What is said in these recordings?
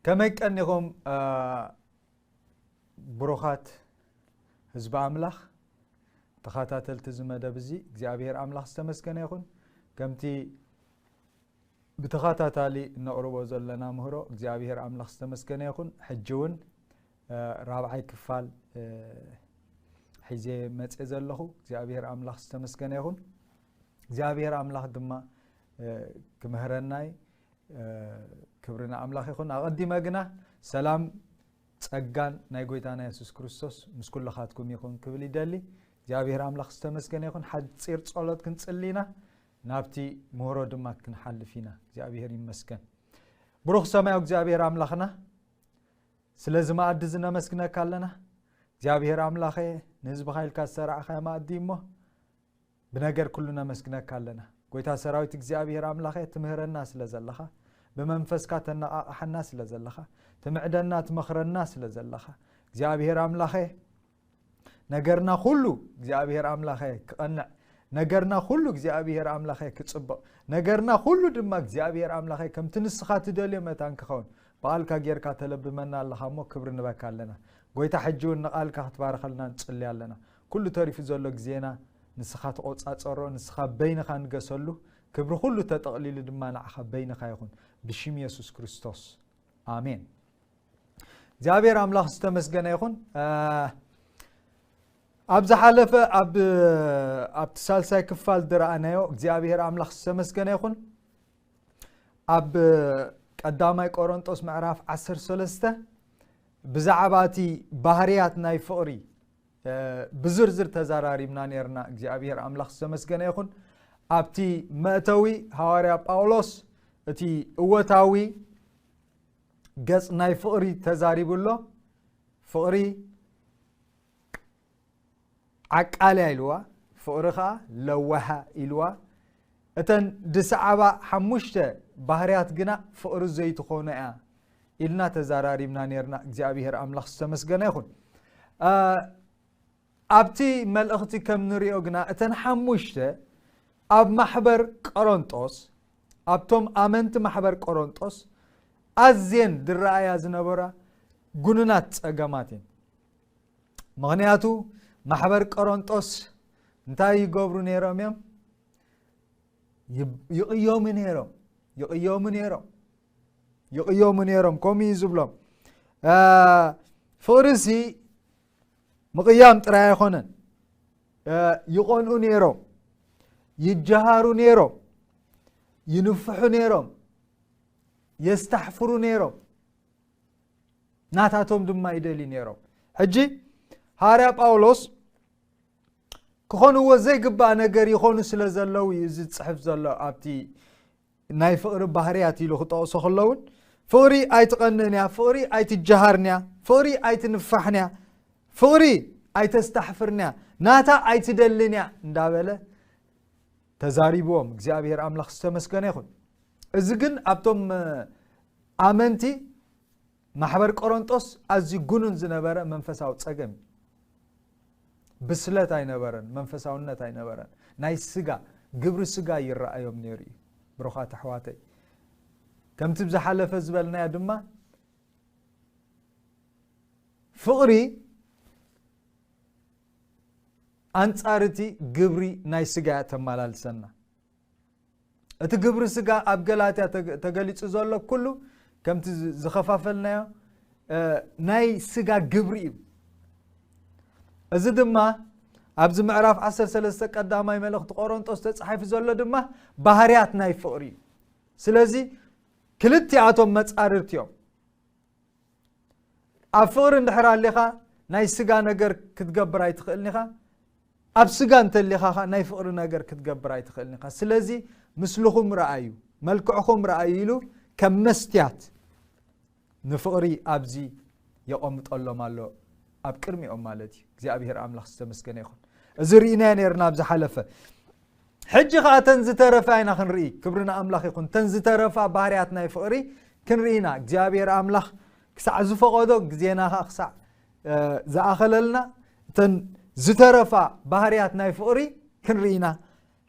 ከመይ ቀኒኹም ብሩኻት ህዝቢ ኣምላኽ፣ ተኸታተልቲ እዚ መደብ እዚ እግዚኣብሔር ኣምላኽ ዝተመስገነ ይኹን። ከምቲ ብተኸታታሊ እነቕርቦ ዘለና ምህሮ እግዚኣብሔር ኣምላኽ ዝተመስገነ ይኹን። ሕጂ እውን ራብዓይ ክፋል ሒዜ መፅእ ዘለኹ እግዚኣብሔር ኣምላኽ ዝተመስገነ ይኹን። እግዚኣብሔር ኣምላኽ ድማ ክምህረናይ ክብሪ ንኣምላኽ ይኹን። ኣቐዲመ ግና ሰላም ጸጋን ናይ ጎይታና የሱስ ክርስቶስ ምስ ኩልኻትኩም ይኹን ክብል ይደሊ። እግዚኣብሔር ኣምላኽ ዝተመስገነ ይኹን። ሓጺር ጸሎት ክንጽሊ ኢና፣ ናብቲ ምህሮ ድማ ክንሓልፍ ኢና። እግዚኣብሔር ይመስገን። ብሩኽ ሰማያዊ እግዚኣብሔር ኣምላኽና፣ ስለዚ መኣዲ እዚ ነመስግነካ ኣለና። እግዚኣብሔር ኣምላኸ፣ ንህዝብኻ ኢልካ ዝሰራዕኻዮ መኣዲ እሞ ብነገር ኩሉ ነመስግነካ ኣለና። ጎይታ ሰራዊት እግዚኣብሔር ኣምላኸ፣ ትምህረና ስለ ዘለኻ፣ ብመንፈስካ ተነቓቕሓና ስለ ዘለኻ፣ ትምዕደና ትመኽረና ስለ ዘለኻ፣ እግዚኣብሔር ኣምላኸ፣ ነገርና ኩሉ እግዚኣብሔር ኣምላኸ ክቐንዕ፣ ነገርና ኩሉ እግዚኣብሔር ኣምላኸ ክጽብቕ፣ ነገርና ኩሉ ድማ እግዚኣብሔር ኣምላኸ ከምቲ ንስኻ ትደልዮ መታን ክኸውን ብቓልካ ጌርካ ተለብመና ኣለኻ እሞ ክብሪ ንበካ ኣለና። ጎይታ ሕጂ እውን ንቓልካ ክትባርኸልና ንጽሊ ኣለና። ኩሉ ተሪፉ ዘሎ ግዜና ንስኻ ተቖጻጸሮ፣ ንስኻ በይንኻ ንገሰሉ፣ ክብሪ ኩሉ ተጠቕሊሉ ድማ ንዓኻ በይንኻ ይኹን። ብሽም የሱስ ክርስቶስ። ኣሜን። እግዚኣብሔር ኣምላኽ ዝተመስገነ ይኹን። ኣብ ዝሓለፈ ኣብ ኣብቲ ሳልሳይ ክፋል ዝረኣናዮ እግዚኣብሔር ኣምላኽ ዝተመስገነ ይኹን። ኣብ ቀዳማይ ቆሮንጦስ ምዕራፍ ዓሰርተ ሰለስተ ብዛዕባ እቲ ባህርያት ናይ ፍቕሪ ብዝርዝር ተዘራሪብና ነርና። እግዚኣብሔር ኣምላኽ ዝተመስገነ ይኹን። ኣብቲ መእተዊ ሃዋርያ ጳውሎስ እቲ እወታዊ ገጽ ናይ ፍቕሪ ተዛሪቡ ኣሎ። ፍቕሪ ዓቃልያ ኢልዋ፣ ፍቕሪ ኸዓ ለዋሃ ኢልዋ። እተን ድሰዓባ ሓሙሽተ ባህርያት ግና ፍቕሪ ዘይትኾኖ እያ ኢልና ተዛራሪብና ነርና። እግዚኣብሔር ኣምላኽ ዝተመስገነ ይኹን። ኣብቲ መልእኽቲ ከም ንሪኦ ግና እተን ሓሙሽተ ኣብ ማሕበር ቆሮንጦስ፣ ኣብቶም ኣመንቲ ማሕበር ቆሮንጦስ ኣዝየን ዝረኣያ ዝነበራ ጉኑናት ጸገማት እየን። ምኽንያቱ ማሕበር ቆሮንጦስ እንታይ ይገብሩ ነይሮም እዮም? ይቕየሙ ነይሮም። ይቕየሙ ነይሮም። ይቕየሙ ነይሮም። ከምኡ እዩ ዝብሎም። ፍቕሪሲ ምቕያም ጥራይ ኣይኮነን። ይቐንኡ ነይሮም። ይጀሃሩ ነይሮም። ይንፍሑ ነይሮም። የስታሕፍሩ ነይሮም። ናታቶም ድማ ይደልዩ ነይሮም። ሕጂ ሃዋርያ ጳውሎስ ክኾንዎ ዘይግባእ ነገር ይኾኑ ስለ ዘለዉ እዩ እዚ ዝጽሕፍ ዘሎ። ኣብቲ ናይ ፍቕሪ ባህርያት ኢሉ ክጠቕሶ ከለውን ፍቕሪ ኣይትቐንእን እያ፣ ፍቕሪ ኣይትጀሃርን እያ፣ ፍቕሪ ኣይትንፋሕን እያ፣ ፍቕሪ ኣይተስታሕፍርን እያ፣ ናታ ኣይትደልን እያ እንዳበለ ተዛሪብዎም። እግዚኣብሔር ኣምላኽ ዝተመስገነ ይኹን። እዚ ግን ኣብቶም ኣመንቲ ማሕበር ቆሮንጦስ ኣዝዩ ጉኑን ዝነበረ መንፈሳዊ ጸገም እዩ። ብስለት ኣይነበረን፣ መንፈሳውነት ኣይነበረን። ናይ ስጋ፣ ግብሪ ስጋ ይረኣዮም ነይሩ እዩ። ብሩኻት ኣሕዋተይ፣ ከምቲ ብዝሓለፈ ዝበልናዮ ድማ ፍቕሪ ኣንጻር እቲ ግብሪ ናይ ስጋ እያ ተመላልሰና። እቲ ግብሪ ስጋ ኣብ ገላትያ ተገ-፣ ተገሊጹ ዘሎ ኩሉ ከምቲ ዝ-፣ ዝኸፋፈልናዮ፣ እ፣ ናይ ስጋ ግብሪ እዩ። እዚ ድማ ኣብዚ ምዕራፍ ዓሰርተ ሰለስተ ቀዳማይ መልእኽቲ ቆሮንጦስ ተጻሒፉ ዘሎ ድማ ባህርያት ናይ ፍቕሪ እዩ። ስለዚ ክልቲኣቶም መጻርርቲ እዮም። ኣብ ፍቕሪ እንድሕር ኣሊኻ ናይ ስጋ ነገር ክትገብር ኣይትኽእልን ኢኻ። ኣብ ስጋ እንተሊኻ ኸኣ ናይ ፍቕሪ ነገር ክትገብር ኣይትኽእልን ኢኻ። ስለዚ ምስልኹም ረኣዩ፣ መልክዕኹም ረኣዩ ኢሉ ከም መስትያት ንፍቕሪ ኣብዚ የቐምጠሎም ኣሎ፣ ኣብ ቅድሚኦም ማለት እዩ። እግዚኣብሔር ኣምላኽ ዝተመስገነ ይኹን። እዚ ርኢናዮ ነይርና ኣብ ዝሓለፈ። ሕጂ ኸኣ እተን ዝተረፋ ኢና ክንርኢ። ክብሪ ንኣምላኽ ይኹን። እተን ዝተረፋ ባህርያት ናይ ፍቕሪ ክንርኢ ኢና። እግዚኣብሔር ኣምላኽ ክሳዕ ዝፈቐዶ፣ ግዜና ኸኣ ክሳዕ፣ እ፣ ዝኣኸለልና፣ እተን ዝተረፋ ባህርያት ናይ ፍቕሪ ክንርኢ ኢና።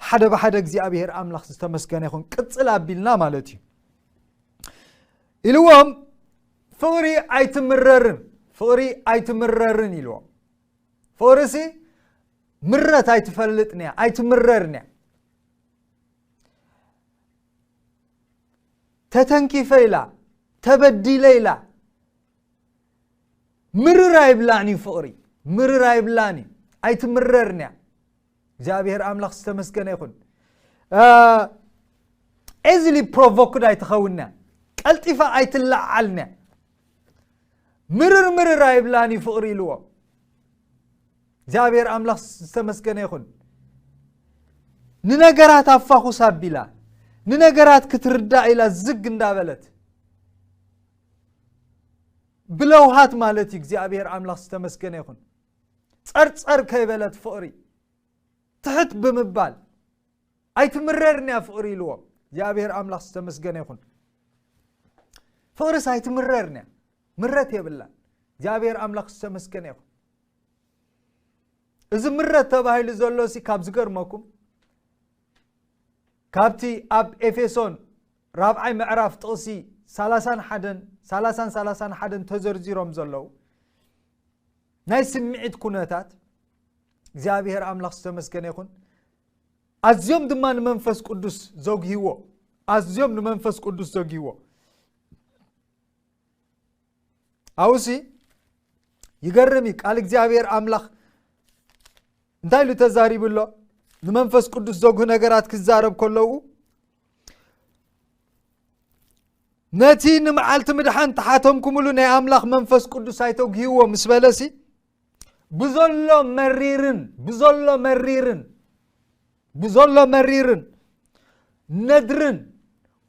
ሓደ ብሓደ እግዚኣብሔር ኣምላኽ ዝተመስገነ ይኹን። ቅጽል ኣቢልና ማለት እዩ። ኢልዎም፣ ፍቕሪ ኣይትምረርን፣ ፍቕሪ ኣይትምረርን ኢልዎ። ፍቕሪሲ ምረት ኣይትፈልጥን እያ፣ ኣይትምረርን እያ። ተተንኪፈ ኢላ፣ ተበዲለ ኢላ፣ ምርር ኣይብላን እዩ ፍቕሪ፣ ምርር ኣይብላን እዩ፣ ኣይትምረርን እያ። እግዚኣብሔር ኣምላኽ ዝተመስገነ ይኹን። ኤዝሊ ፕሮቮክድ ኣይትኸውንያ፣ ቀልጢፋ ኣይትለዓልንያ። ምርር ምርር ኣይብላን እዩ ፍቕሪ ኢልዎ። እግዚኣብሔር ኣምላኽ ዝተመስገነ ይኹን። ንነገራት ኣፋኹስ ኣቢላ፣ ንነገራት ክትርዳእ ኢላ ዝግ እንዳበለት፣ ብለውሃት ማለት እዩ። እግዚኣብሔር ኣምላኽ ዝተመስገነ ይኹን። ጸርጸር ከይበለት ፍቕሪ፣ ትሕት ብምባል፣ ኣይትምረርን እያ ፍቕሪ ኢልዎ። እግዚኣብሔር ኣምላኽ ዝተመስገነ ይኹን። ፍቕርስ ኣይትምረርን እያ፣ ምረት የብላን። እግዚኣብሔር ኣምላኽ ዝተመስገነ ይኹን። እዚ ምረት ተባሂሉ ዘሎ ሲ ካብ ዝገርመኩም፣ ካብቲ ኣብ ኤፌሶን ራብዓይ ምዕራፍ ጥቕሲ ሰላሳን ሓደን፣ ሰላሳን ሰላሳን ሓደን ተዘርዚሮም ዘለዉ ናይ ስምዒት ኩነታት፣ እግዚኣብሔር ኣምላኽ ዝተመስገነ ይኹን። ኣዝዮም ድማ ንመንፈስ ቅዱስ ዘጉህይዎ፣ ኣዝዮም ንመንፈስ ቅዱስ ዘጉህይዎ። ኣውሲ ይገርም እዩ። ቃል እግዚኣብሔር ኣምላኽ እንታይ ኢሉ ተዛሪቡ ኣሎ? ንመንፈስ ቅዱስ ዘጉህ ነገራት ክዛረብ ከለዉ፣ ነቲ ንመዓልቲ ምድሓን ተሓተምኩምሉ ናይ ኣምላኽ መንፈስ ቅዱስ ኣይተጉህይዎ ምስ በለሲ፣ ብዘሎ መሪርን፣ ብዘሎ መሪርን፣ ብዘሎ መሪርን ነድርን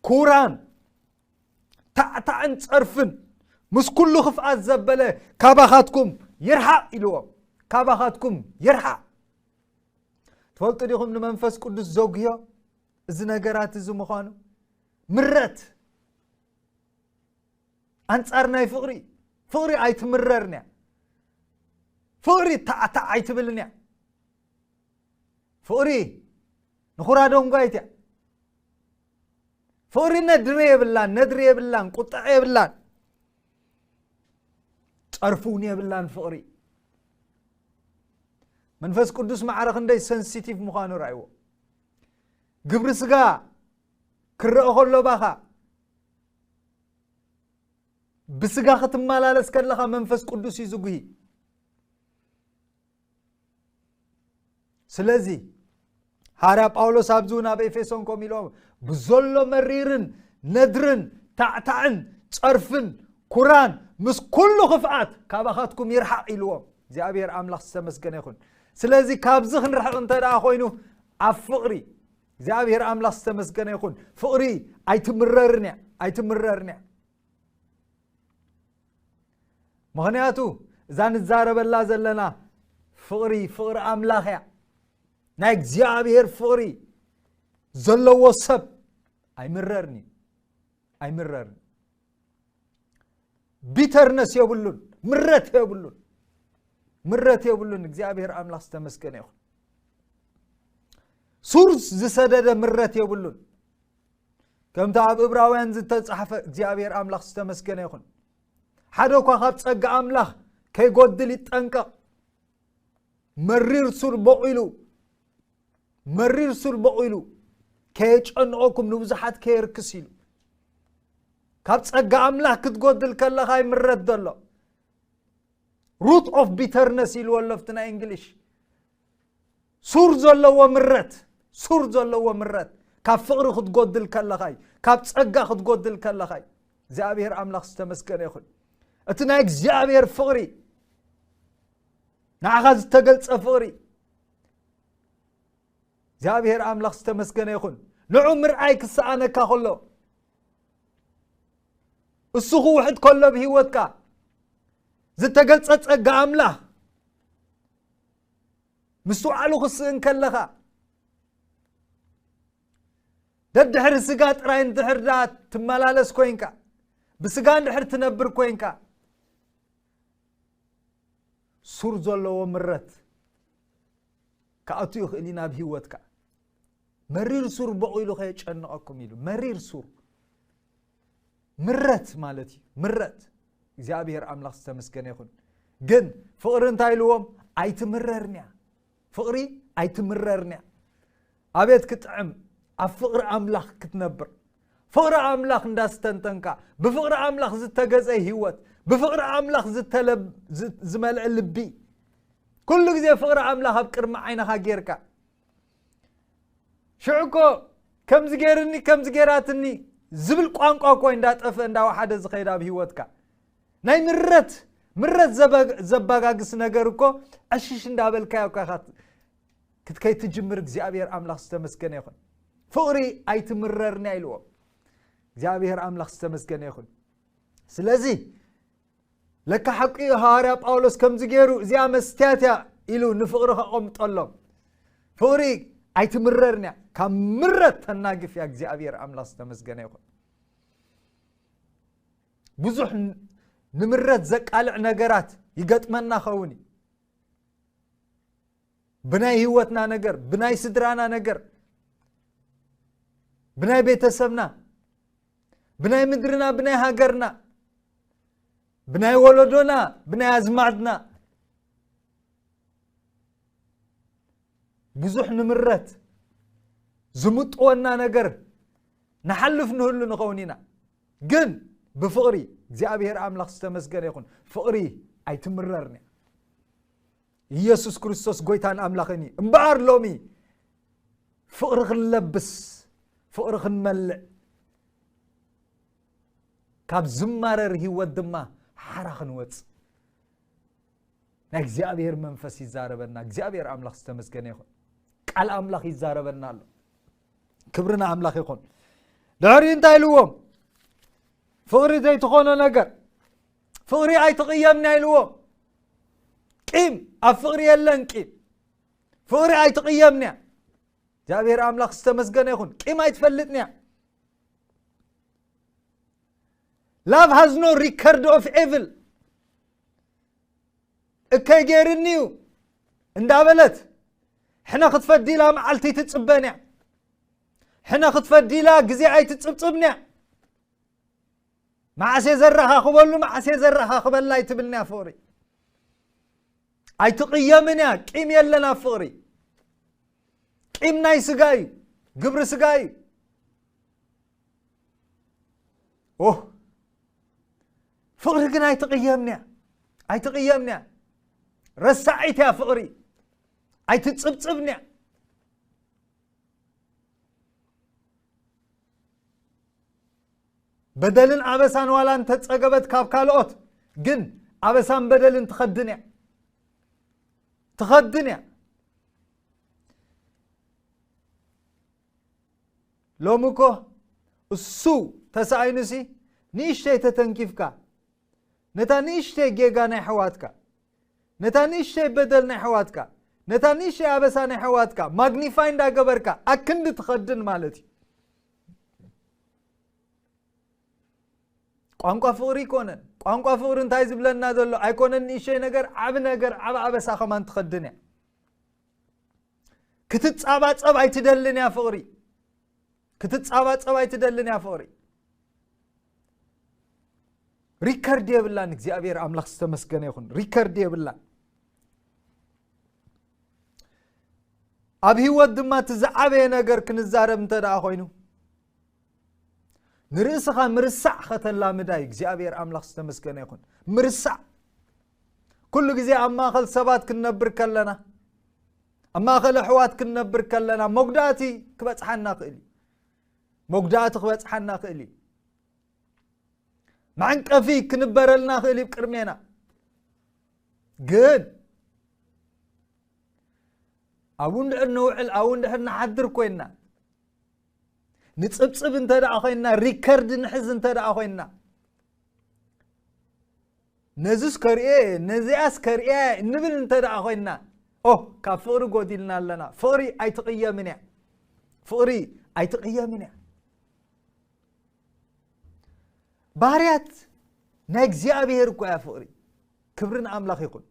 ኩራን ታዕታዕን ጸርፍን ምስ ኩሉ ክፍኣት ዘበለ ካባኻትኩም ይርሓቕ ኢልዎም። ካባኻትኩም ይርሓቕ። ትፈልጡ ዲኹም ንመንፈስ ቅዱስ ዘጉህዮ እዚ ነገራት እዚ ምዃኑ? ምረት ኣንጻር ናይ ፍቕሪ። ፍቕሪ ኣይትምረርን እያ። ፍቕሪ ታዕታዕ ኣይትብልን እያ። ፍቕሪ ንኹራ ደንጓይት እያ። ፍቕሪ ነድሪ የብላን፣ ነድሪ የብላን፣ ቁጥዐ የብላን፣ ጸርፊ እውን የብላን ፍቕሪ። መንፈስ ቅዱስ ማዕረ ክንደይ ሰንሲቲቭ ምዃኑ ርኣይዎ። ግብሪ ስጋ ክረአ ከሎ ባኻ፣ ብስጋ ክትመላለስ ከለኻ መንፈስ ቅዱስ እዩ ዝጉሂ። ስለዚ ሃርያ ጳውሎስ ኣብዚ እውን ኣብ ኤፌሶን ከምኡ ኢልዎም፣ ብዘሎ መሪርን ነድርን ታዕታዕን ጸርፍን ኩራን ምስ ኩሉ ክፍኣት ካባኻትኩም ይርሓቕ ኢልዎም። እግዚኣብሔር ኣምላኽ ዝተመስገነ ይኹን። ስለዚ ካብዚ ክንርሕቕ እንተ ደኣ ኮይኑ፣ ኣብ ፍቕሪ እግዚኣብሔር ኣምላኽ ዝተመስገነ ይኹን። ፍቕሪ ኣይትምረርን እያ፣ ኣይትምረርን እያ። ምኽንያቱ እዛ ንዛረበላ ዘለና ፍቕሪ፣ ፍቕሪ ኣምላኽ እያ። ናይ እግዚኣብሔር ፍቕሪ ዘለዎ ሰብ ኣይምረርን እዩ፣ ኣይምረርን። ቢተርነስ የብሉን፣ ምረት የብሉን፣ ምረት የብሉን። እግዚኣብሔር ኣምላኽ ዝተመስገነ ይኹን። ሱር ዝሰደደ ምረት የብሉን። ከምቲ ኣብ እብራውያን ዝተጻሕፈ፣ እግዚኣብሔር ኣምላኽ ዝተመስገነ ይኹን። ሓደ እኳ ካብ ጸጋ ኣምላኽ ከይጎድል ይጠንቀቕ። መሪር ሱር በቑሉ፣ መሪር ሱር በቑሉ፣ ከየጨንቐኩም ንብዙሓት ከየርክስ ኢሉ። ካብ ጸጋ ኣምላኽ ክትጎድል ከለኻ ይምረት ዘሎ። ሩት ኦፍ ቢተርነስ ኢልዎ ኣሎ ኣብቲ ናይ እንግሊሽ። ሱር ዘለዎ ምረት፣ ሱር ዘለዎ ምረት። ካብ ፍቕሪ ክትጎድል ከለኻ እዩ፣ ካብ ጸጋ ክትጎድል ከለኻ እዩ። እግዚኣብሔር ኣምላኽ ዝተመስገነ ይኹን። እቲ ናይ እግዚኣብሔር ፍቕሪ፣ ንዓኻ ዝተገልጸ ፍቕሪ፣ እግዚኣብሔር ኣምላኽ ዝተመስገነ ይኹን። ንዑ ምርኣይ ክሰኣነካ ከሎ፣ እሱ ክውሕድ ከሎ ብህይወትካ ዝተገልጸ ጸጋ ኣምላኽ ምስትውዓሉ ክስእን ከለኻ፣ ደድሕሪ ስጋ ጥራይ እንድሕር ደኣ ትመላለስ ኮይንካ፣ ብስጋ እንድሕር ትነብር ኮይንካ፣ ሱር ዘለዎ ምረት ክኣቱ ይኽእል እዩ ናብ ህይወትካ። መሪር ሱር በቑሉ ከየጨንቐኩም ኢሉ። መሪር ሱር ምረት ማለት እዩ። ምረት። እግዚኣብሔር ኣምላኽ ዝተመስገነ ይኹን። ግን ፍቕሪ እንታይ ኢልዎም? ኣይትምረርንያ። ፍቕሪ ኣይትምረርንያ። ኣቤት ክጥዕም ኣብ ፍቕሪ ኣምላኽ ክትነብር። ፍቕሪ ኣምላኽ እንዳስተንተንካ፣ ብፍቕሪ ኣምላኽ ዝተገዘ ህይወት፣ ብፍቕሪ ኣምላኽ ዝተለብ-፣ ዝ-፣ ዝመልአ ልቢ፣ ኩሉ ግዜ ፍቕሪ ኣምላኽ ኣብ ቅድሚ ዓይንኻ ጌርካ። ሽዑ እኮ ከምዚ ጌርኒ፣ ከምዚ ጌራትኒ ዝብል ቋንቋ እኮ እንዳጠፍአ፣ እንዳወሓደ ዝኸይድ ኣብ ህይወትካ። ናይ ምረት፣ ምረት ዘበ-፣ ዘባጋግስ ነገር እኮ ዕሽሽ እንዳበልካዮ እኮ ኢኻ ክትከይ ትጅምር። እግዚኣብሔር ኣምላኽ ዝተመስገነ ይኹን። ፍቕሪ ኣይትምረርንያ ኢልዎም። እግዚኣብሔር ኣምላኽ ዝተመስገነ ይኹን። ስለዚ ለካ ሓቂ እዩ፣ ሃዋርያ ጳውሎስ ከምዚ ገይሩ፣ እዚኣ መስትያት እያ ኢሉ ንፍቕሪ ከቐምጠሎም። ፍቕሪ ኣይትምረርንያ፣ ካብ ምረት ተናግፍ እያ። እግዚኣብሔር ኣምላኽ ዝተመስገነ ይኹን። ብዙሕ ን-፣ ንምረት ዘቃልዕ ነገራት ይገጥመና ኸውን እዩ። ብናይ ህይወትና ነገር፣ ብናይ ስድራና ነገር፣ ብናይ ቤተሰብና፣ ብናይ ምድርና፣ ብናይ ሃገርና፣ ብናይ ወለዶና፣ ብናይ ኣዝማድና፣ ብዙሕ ንምረት ዝምጥወና ነገር ንሓልፍ ንህሉ ንኸውን ኢና። ግን ብፍቕሪ፣ እግዚኣብሔር ኣምላኽ ዝተመስገነ ይኹን፣ ፍቕሪ ኣይትምረርን እያ። ኢየሱስ ክርስቶስ ጎይታን ኣምላኽን እዩ። እምበኣር ሎሚ ፍቕሪ ክንለብስ፣ ፍቕሪ ክንመልእ፣ ካብ ዝማረር ህይወት ድማ ሓራ ክንወጽእ ናይ እግዚኣብሔር መንፈስ ይዛረበና። እግዚኣብሔር ኣምላኽ ዝተመስገነ ይኹን። ቃል ኣምላኽ ይዛረበና ኣሎ። ክብሪ ንኣምላኽ ይኹን። ድሕሪ እንታይ ኢልዎም? ፍቕሪ ዘይትኾኖ ነገር፣ ፍቕሪ ኣይትቕየምንያ ኢልዎም። ቂም፣ ኣብ ፍቕሪ የለን ቂም። ፍቕሪ ኣይትቕየምንያ። እግዚኣብሔር ኣምላኽ ዝተመስገነ ይኹን። ቂም ኣይትፈልጥንያ። Love has no record of evil። እከይ ገይርኒ እዩ እንዳበለት ሕነ ክትፈዲ ኢላ መዓልቲ ኣይትጽበን እያ። ሕነ ክትፈዲ ኢላ ግዜ ኣይትጽብጽብን እያ። መዓስ እየ ዘረኻኽበሉ፣ መዓስ እየ ዘረኻኽበላ ኣይትብልን እያ ፍቕሪ። ኣይትቕየምን እያ። ቂም የለን ኣብ ፍቕሪ። ቂም ናይ ስጋ እዩ፣ ግብሪ ስጋ እዩ። ኦህ፣ ፍቕሪ ግን ኣይትቕየምን እያ። ኣይትቕየምን እያ። ረሳዒት እያ ፍቕሪ። ኣይትጽብጽብን እያ። በደልን ኣበሳን ዋላ እንተጸገበት ካብ ካልኦት፣ ግን ኣበሳን በደልን ትኸድን እያ። ትኸድን እያ። ሎሚ እኮ እሱ ተሳኢኑሲ ንእሽተይ ተተንኪፍካ፣ ነታ ንእሽተይ ጌጋ ናይ ኣሕዋትካ፣ ነታ ንእሽተይ በደል ናይ ኣሕዋትካ፣ ነታ ንእሽተይ ኣበሳ ናይ ኣሕዋትካ ማግኒፋይ እንዳገበርካ ኣክንዲ ትኸድን ማለት እዩ። ቋንቋ ፍቕሪ ኣይኮነን። ቋንቋ ፍቕሪ እንታይ ዝብለና ዘሎ? ኣይኮነን ንእሽተይ ነገር፣ ዓቢ ነገር፣ ዓቢ ኣበሳ ከማን ትኸድን እያ። ክትጻባጸብ ኣይትደልን እያ ፍቕሪ። ክትጻባጸብ ኣይትደልን እያ ፍቕሪ። ሪከርድ የብላን። እግዚኣብሔር ኣምላኽ ዝተመስገነ ይኹን። ሪከርድ የብላን። ኣብ ህይወት ድማ እቲ ዝዓበየ ነገር ክንዛረብ እንተ ደኣ ኮይኑ፣ ንርእስኻ ምርሳዕ ከተላምዳ እዩ። እግዚኣብሔር ኣምላኽ ዝተመስገነ ይኹን። ምርሳዕ። ኩሉ ግዜ ኣብ ማእከል ሰባት ክንነብር ከለና፣ ኣብ ማእከል ኣሕዋት ክንነብር ከለና፣ መጉዳእቲ ክበጽሓና ክእል እዩ። መጉዳእቲ ክበጽሓና ክእል እዩ። መዕንቀፊ ክንበረልና ክእል እዩ ቅድሜና። ግን ኣብኡ እንድሕር ንውዕል፣ ኣብኡ እንድሕር ንሓድር ኮይንና፣ ንጽብጽብ እንተ ደኣ ኮይንና፣ ሪከርድ ንሕዝ እንተ ደኣ ኮይንና፣ ነዚስ ከርእየ፣ ነዚኣስ ከርእየ እንብል እንተ ደኣ ኮይንና፣ ኦ፣ ካብ ፍቕሪ ጎዲልና ኣለና። ፍቕሪ ኣይትቕየምን እያ። ፍቕሪ ኣይትቕየምን እያ። ባህርያት ናይ እግዚኣብሔር እኮ እያ ፍቕሪ። ክብሪ ንኣምላኽ ይኹን።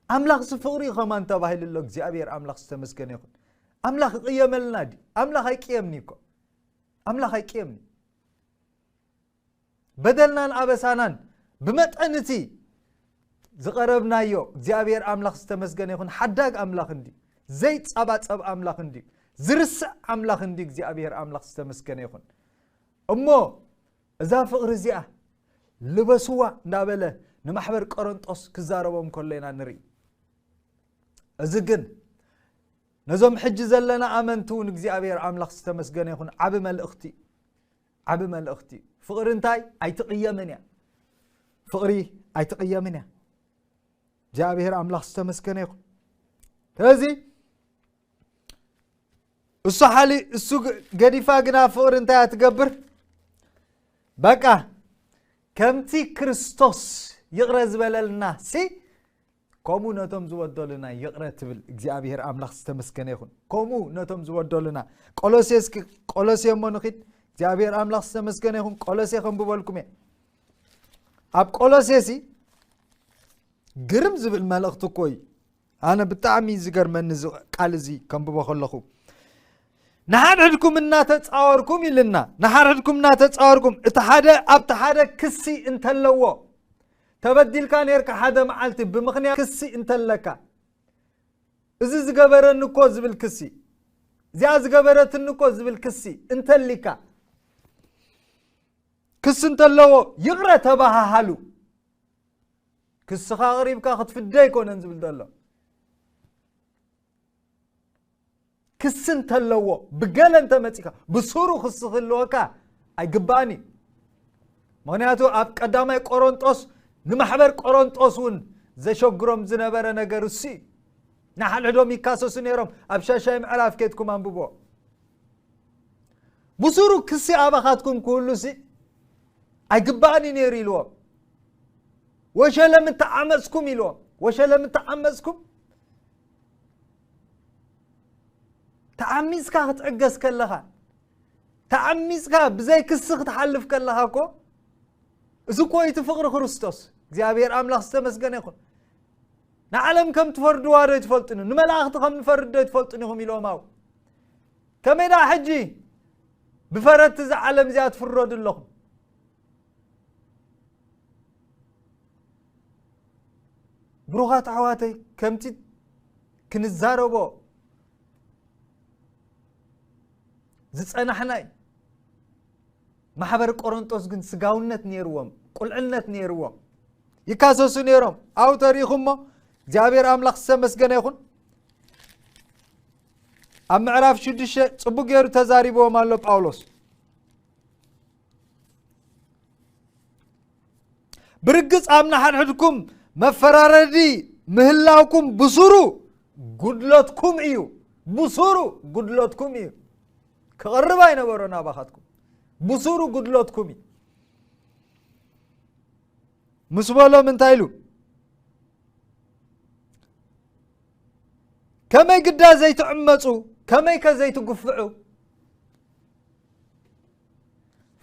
ኣምላኽ እዚ ፍቕሪ እዩ ከማን ተባሂሉ ኣሎ። እግዚኣብሔር ኣምላኽ ዝተመስገነ ይኹን። ኣምላኽ ይቕየመልና ድዩ? ኣምላኽ ኣይቅየምኒ እኮ። ኣምላኽ ኣይቅየምኒ። በደልናን ኣበሳናን ብመጠን እቲ ዝቐረብናዮ እግዚኣብሔር ኣምላኽ ዝተመስገነ ይኹን። ሓዳግ ኣምላኽ እንዲ፣ ዘይጸባጸብ ኣምላኽ እንዲ፣ ዝርስዕ ኣምላኽ እንዲ እግዚኣብሔር ኣምላኽ ዝተመስገነ ይኹን። እሞ እዛ ፍቕሪ እዚኣ ልበስዋ እንዳበለ ንማሕበር ቆሮንጦስ ክዛረቦም ከሎ ኢና ንርኢ። እዚ ግን ነዞም ሕጂ ዘለና ኣመንቲ እውን እግዚኣብሔር ኣምላኽ ዝተመስገነ ይኹን። ዓቢ መልእኽቲ፣ ዓቢ መልእኽቲ። ፍቕሪ እንታይ? ኣይትቕየምን እያ። ፍቕሪ ኣይትቕየምን እያ። እግዚኣብሔር ኣምላኽ ዝተመስገነ ይኹን። ስለዚ እሱ ሓሊ፣ እሱ ግ-፣ ገዲፋ ግና ፍቕሪ እንታይ እያ ትገብር? በቃ ከምቲ ክርስቶስ ይቕረ ዝበለልና ሲ፣ ከምኡ ነቶም ዝበደሉና ይቕረ ትብል። እግዚኣብሔር ኣምላኽ ዝተመስገነ ይኹን። ከምኡ ነቶም ዝበደሉና። ቆሎሴ እስኪ፣ ቆሎሴ እሞ ንኺድ። እግዚኣብሔር ኣምላኽ ዝተመስገነ ይኹን። ቆሎሴ ከንብበልኩም እየ። ኣብ ቆሎሴ ሲ ግርም ዝብል መልእኽቲ እኮ እዩ። ኣነ ብጣዕሚ ዝገርመኒ እዚ ቃል እዚ ከንብቦ ከለኹ፣ ንሓድሕድኩም እናተጻወርኩም ኢልና፣ ንሓድሕድኩም እናተጻወርኩም፣ እቲ ሓደ ኣብቲ ሓደ ክሲ እንተለዎ፣ ተበዲልካ ኔርካ ሓደ መዓልቲ ብምኽንያት ክሲ እንተለካ፣ እዚ ዝገበረኒ እኮ ዝብል ክሲ፣ እዚኣ ዝገበረትኒ እኮ ዝብል ክሲ እንተሊካ፣ ክሲ እንተለዎ ይቕረ ተባሃሃሉ። ክስኻ ኣቕሪብካ ክትፍደ ኣይኮነን ዝብል ዘሎ። ክሲ እንተለዎ፣ ብገለ እንተመጺካ፣ ብሱሩ ክሲ ክህልወካ ኣይግባእን እዩ። ምኽንያቱ ኣብ ቀዳማይ ቆሮንጦስ ንማሕበር ቆሮንጦስ እውን ዘሸግሮም ዝነበረ ነገር እሱ እዩ። ንሓድሕዶም ይካሰሱ ነይሮም። ኣብ ሻሻይ ምዕራፍ ኬድኩም ኣንብቦ። ብሱሩ ክሲ ኣባኻትኩም ክህሉ ሲ ኣይግባእን እዩ ነይሩ ኢልዎም። ወሸለም ተዓመጽኩም ኢልዎም። ወሸለም ተዓመጽኩም። ተዓሚጽካ ክትዕገስ ከለኻ፣ ተዓሚጽካ ብዘይ ክሲ ክትሓልፍ ከለኻ እኮ፣ እዚ እኮ እቲ ፍቕሪ ክርስቶስ። እግዚኣብሔር ኣምላኽ ዝተመስገነ ይኹን። ንዓለም ከም ትፈርድዋ ዶ ኣይትፈልጡን? ንመላእኽቲ ከም ንፈርድ ዶ ኣይትፈልጡን ኢኹም ኢልዎም። ኣው ከመይ ደኣ ሕጂ ብፈረድቲ እዛ ዓለም እዚኣ ትፍረዱ ኣለኹም? ብሩኻት ኣሕዋተይ፣ ከምቲ ክንዛረቦ ዝጸናሕናይ፣ ማሕበር ቆሮንጦስ ግን ስጋውነት ነይርዎም፣ ቁልዕነት ነይርዎም፣ ይካሰሱ ነይሮም። ኣው ተሪኹሞ፣ እግዚኣብሔር ኣምላኽ ዝተመስገነ ይኹን። ኣብ ምዕራፍ ሽዱሽተ ጽቡቅ ገይሩ ተዛሪብዎም ኣሎ ጳውሎስ። ብርግጽ ኣብ ንሓድሕድኩም መፈራረዲ ምህላውኩም ብሱሩ ጉድለትኩም እዩ። ብሱሩ ጉድለትኩም እዩ። ክቐርብ ኣይነበሮ ናባኻትኩም። ብሱሩ ጉድለትኩም እዩ። ምስ በሎም እንታይ ኢሉ? ከመይ ግዳ ዘይትዕመጹ፣ ከመይ ከ ዘይትግፍዑ?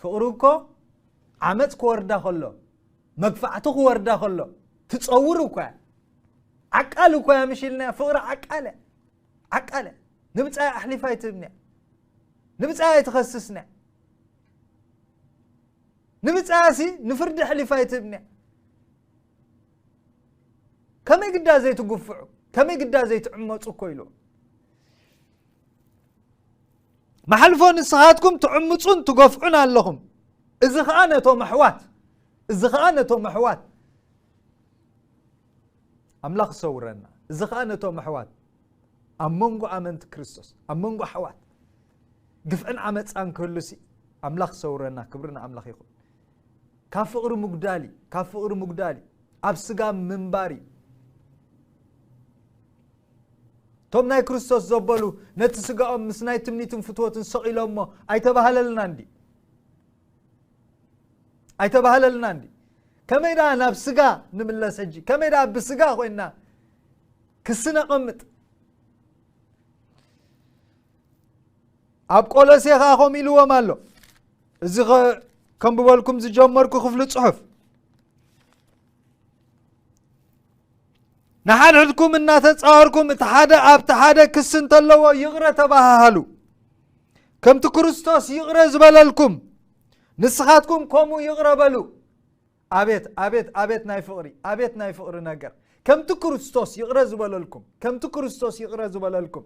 ፍቕሪ እኮ ዓመጽ ክወርዳ ከሎ፣ መግፋዕቲ ክወርዳ ከሎ፣ ትጸውር እኮ እያ። ዓቃል እኮ እያ፣ ምሽ ኢልና፣ ፍቕሪ ዓቃል እያ። ዓቃል እያ። ንብጻይ ኣሕሊፋ ኣይትህብን እያ። ንብጻይ ኣይትኸስስን እያ። ንብጻያሲ ንፍርዲ ኣሕሊፋ ኣይትህብን እያ። ከመይ ግዳ ዘይትጉፍዑ፣ ከመይ ግዳ ዘይትዕመጹ እኮ ኢሉ። መሓልፎ ንስኻትኩም ትዕምጹን ትገፍዑን ኣለኹም። እዚ ኸኣ ነቶም ኣሕዋት፣ እዚ ኸኣ ነቶም ኣሕዋት ኣምላኽ ይሰውረና። እዚ ኸኣ ነቶም ኣሕዋት ኣብ መንጎ ኣመንቲ ክርስቶስ፣ ኣብ መንጎ ኣሕዋት ግፍዕን ዓመጻን ክህሉሲ ኣምላኽ ይሰውረና። ክብሪ ንኣምላኽ ይኹን። ካብ ፍቕሪ ምጉዳል እዩ፣ ካብ ፍቕሪ ምጉዳል እዩ፣ ኣብ ስጋ ምንባር እዩ። እቶም ናይ ክርስቶስ ዘበሉ ነቲ ስጋኦም ምስ ናይ ትምኒትን ፍትወትን ሰቒሎሞ ኣይተባህለልና እንዲ? ኣይተባህለልና እንዲ? ከመይ ደኣ ናብ ስጋ ንምለስ ሕጂ? ከመይ ደኣ ብስጋ ኮይንና ክሲ ነቐምጥ? ኣብ ቆሎሴ ኸኣ ከምኡ ኢልዎም ኣሎ። እዚ ኸ-፣ ከንብበልኩም ዝጀመርኩ ክፍሊ ጽሑፍ፣ ንሓድሕድኩም እናተጻወርኩም፣ እቲ ሓደ ኣብቲ ሓደ ክሲ እንተለዎ ይቕረ ተባሃሃሉ። ከምቲ ክርስቶስ ይቕረ ዝበለልኩም፣ ንስኻትኩም ከምኡ ይቕረ በሉ። ኣቤት ኣቤት ኣቤት ናይ ፍቕሪ ኣቤት ናይ ፍቕሪ ነገር። ከምቲ ክርስቶስ ይቕረ ዝበለልኩም ከምቲ ክርስቶስ ይቕረ ዝበለልኩም።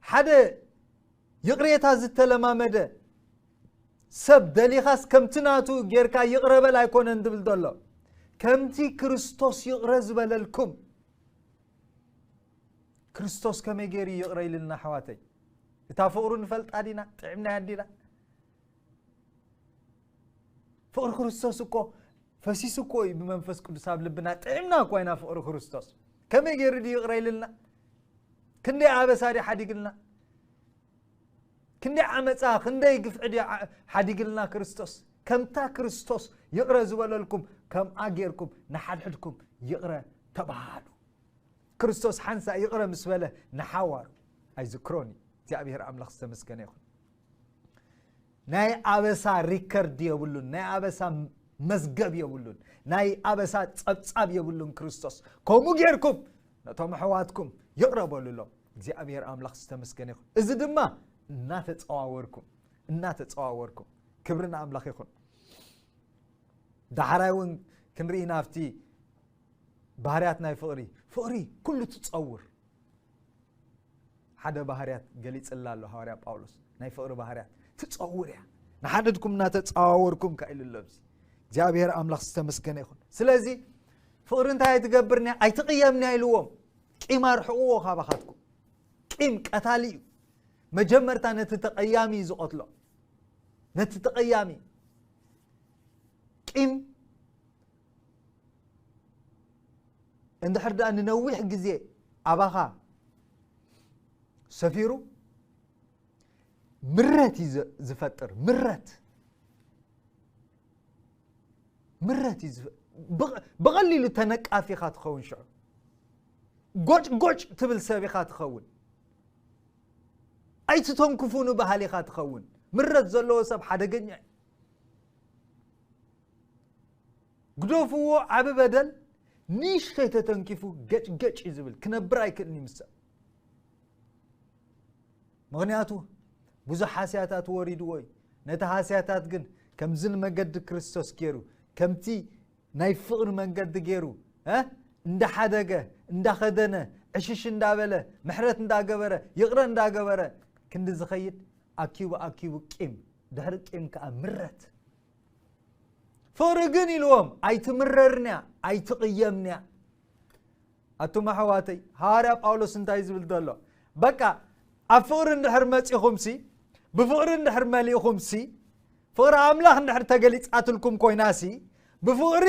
ሓደ ይቕሬታ ዝተለማመደ ሰብ ደሊኻስ ከምቲ ናቱ ጌርካ ይቕረ በል ኣይኮነን ዝብል ዘሎ። ከምቲ ክርስቶስ ይቕረ ዝበለልኩም። ክርስቶስ ከመይ ገይሩ ይቕረ ኢልልና ኣሕዋተይ? እታ ፍቕሩ ንፈልጣ ዲና? ጥዕምናያ ዲና? ፍቕሪ ክርስቶስ እኮ ፈሲሱ እኮ እዩ ብመንፈስ ቅዱስ ኣብ ልብና። ጥዕምና እኮ ኢና ፍቕሪ ክርስቶስ። ከመይ ገይሩ ድዩ ይቕረ ኢልልና? ክንደይ ኣበሳ ድዩ ሓዲግልና? ክንደይ ዓመፃ ክንደይ ግፍዒ ድዩ ሓዲግልና ክርስቶስ? ከምታ ክርስቶስ ይቕረ ዝበለልኩም ከምኣ ጌርኩም ንሓድሕድኩም ይቕረ ተባሃሉ። ክርስቶስ ሓንሳ ይቕረ ምስ በለ ንሓዋሩ ኣይዝክሮን እዩ። እግዚኣብሔር ኣምላኽ ዝተመስገነ ይኹን። ናይ ኣበሳ ሪከርድ የብሉን፣ ናይ ኣበሳ መዝገብ የብሉን፣ ናይ ኣበሳ ጸብጻብ የብሉን ክርስቶስ። ከምኡ ጌርኩም ነቶም ኣሕዋትኩም ይቕረ በሉሎም። እግዚኣብሔር ኣምላኽ ዝተመስገነ ይኹን። እዚ ድማ እናተጸዋወርኩም እናተጸዋወርኩም ክብሪ ንኣምላኽ ይኹን። ዳሕራይ እውን ክንርኢ ናብቲ ባህርያት ናይ ፍቕሪ። ፍቕሪ ኩሉ ትጸውር ሓደ ባህርያት ገሊጽላ ኣሎ ሃዋርያ ጳውሎስ። ናይ ፍቕሪ ባህርያት ትጸውር እያ። ንሓድሕድኩም እናተጸዋወርኩም ከ ኢሉ ኣሎ ኣብዚ። እግዚኣብሔር ኣምላኽ ዝተመስገነ ይኹን። ስለዚ ፍቕሪ እንታይ ኣይትገብርንያ ኣይትቕየምንያ ኢልዎም። ቂም ኣርሕቕዎ ካባኻትኩም። ቂም ቀታሊ እዩ። መጀመርታ ነቲ ተቐያሚ እዩ ዝቐትሎ። ነቲ ተቐያሚ ቂም እንድሕር ደኣ ንነዊሕ ግዜ ኣባኻ ሰፊሩ ምረት እዩ ዝፈጥር። ምረት ምረት እዩ። ብቐሊሉ ተነቃፊኻ ትኸውን ሽዑ ጎጭ ጎጭ ትብል ሰብ ኢኻ ትኸውን። ኣይትተንክፉ ንባህል ኢኻ ትኸውን። ምረት ዘለዎ ሰብ ሓደገኛ እዩ። ግደፍዎ። ዓቢ በደል ንእሽተይ ተተንኪፉ ገጭ ገጭ እዩ ዝብል። ክነብር ኣይክእልን እዩ ምስ ሰብ። ምኽንያቱ ብዙሕ ሃስያታት ወሪድዎ እዩ። ነቲ ሃስያታት ግን ከምዚ ንመገዲ ክርስቶስ ገይሩ ከምቲ ናይ ፍቕሪ መንገዲ ገይሩ እንዳሓደገ እንዳኸደነ ዕሽሽ እንዳበለ ምሕረት እንዳገበረ ይቕረ እንዳገበረ ክንዲ ዝኸይድ ኣኪቡ ኣኪቡ ቂም ድሕሪ ቂም ከዓ ምረት። ፍቕሪ ግን ኢልዎም ኣይትምረርንያ ኣይትቕየምንያ። ኣቱም ኣሕዋተይ ሃዋርያ ጳውሎስ እንታይ ዝብል ዘሎ? በቃ ኣብ ፍቕሪ እንድሕር መፂኹምሲ ብፍቕሪ እንድሕር መሊእኹምሲ ፍቕሪ ኣምላኽ እንድሕር ተገሊፃትልኩም ኮይናሲ ብፍቕሪ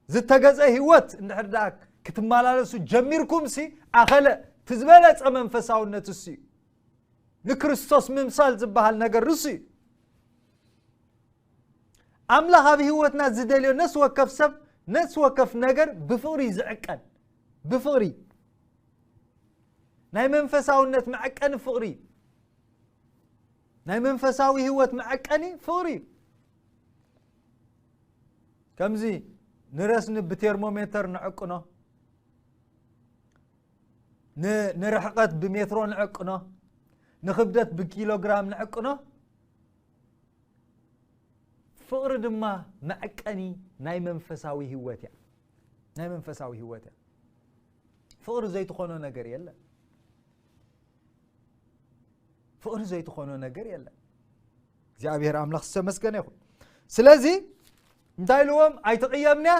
ዝተገዘ ህይወት እንድሕር ደኣ ክትመላለሱ ጀሚርኩምሲ ኣኸለ እቲ ዝበለፀ መንፈሳውነት እሱ እዩ። ንክርስቶስ ምምሳል ዝበሃል ነገር እሱ እዩ። ኣምላኽ ኣብ ህይወትና ዝደልዮ ነፍሲ ወከፍ ሰብ ነፍሲ ወከፍ ነገር ብፍቕሪ እዩ ዝዕቀን። ብፍቕሪ ናይ መንፈሳውነት መዐቀኒ ፍቕሪ እዩ። ናይ መንፈሳዊ ህይወት መዐቀኒ ፍቕሪ እዩ። ከምዚ ንረስኒ ብቴርሞሜተር ንዕቅኖ፣ ንርሕቐት ብሜትሮ ንዕቅኖ፣ ንኽብደት ብኪሎግራም ንዕቅኖ። ፍቕሪ ድማ መዐቀኒ ናይ መንፈሳዊ ህይወት እያ። ናይ መንፈሳዊ ህይወት እያ። ፍቕሪ ዘይትኾኖ ነገር የለን። ፍቕሪ ዘይትኾኖ ነገር የለን። እግዚኣብሔር ኣምላኽ ዝተመስገነ ይኹን። ስለዚ እንታይ ኢልዎም? ኣይትቕየምንያ።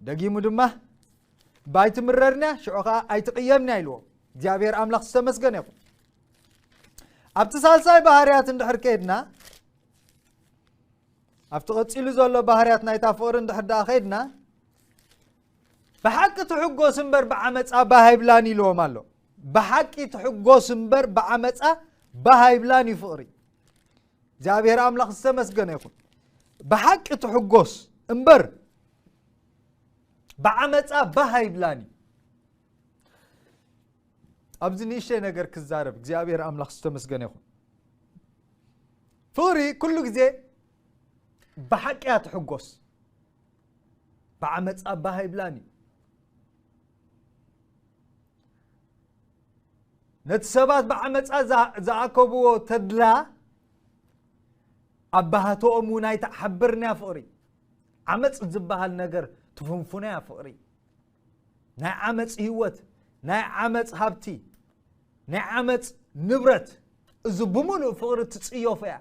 ደጊሙ ድማ ባይትምረርንያ ሽዑ ከዓ ኣይትቕየምንያ ኢልዎም። እግዚኣብሔር ኣምላኽ ዝተመስገነ ይኹን። ኣብቲ ሳልሳይ ባህርያት እንድሕር ከይድና ኣብቲ ቀፂሉ ዘሎ ባህርያት ናይታ ፍቕሪ እንድሕር ደኣ ከይድና ብሓቂ ትሕጎስ እምበር ብዓመፃ ባህ ኣይብላን ኢልዎም ኣሎ። ብሓቂ ትሕጎስ እምበር ብዓመፃ ባህ ኣይብላን እዩ ፍቕሪ። እግዚኣብሔር ኣምላኽ ዝተመስገነ ይኹን። ብሓቂ ትሕጎስ እምበር ብዓመፃ ባህ ኣይብላን እዩ። ኣብዚ ንእሽተይ ነገር ክዛረብ እግዚኣብሔር ኣምላኽ ዝተመስገነ ይኹን። ፍቕሪ ኩሉ ግዜ ብሓቂ እያ ትሕጎስ። ብዓመፃ ባህ ኣይብላን እዩ። ነቲ ሰባት ብዓመፃ ዝኣ- ዝኣከብዎ ተድላ ኣባህቶኦም እውን ኣይትሓብርን እያ ፍቕሪ። ዓመፅ ዝበሃል ነገር ትፍንፉና እያ ፍቕሪ። ናይ ዓመፅ ህይወት፣ ናይ ዓመፅ ሃብቲ፣ ናይ ዓመፅ ንብረት፣ እዚ ብምሉእ ፍቕሪ ትፅየፎ እያ።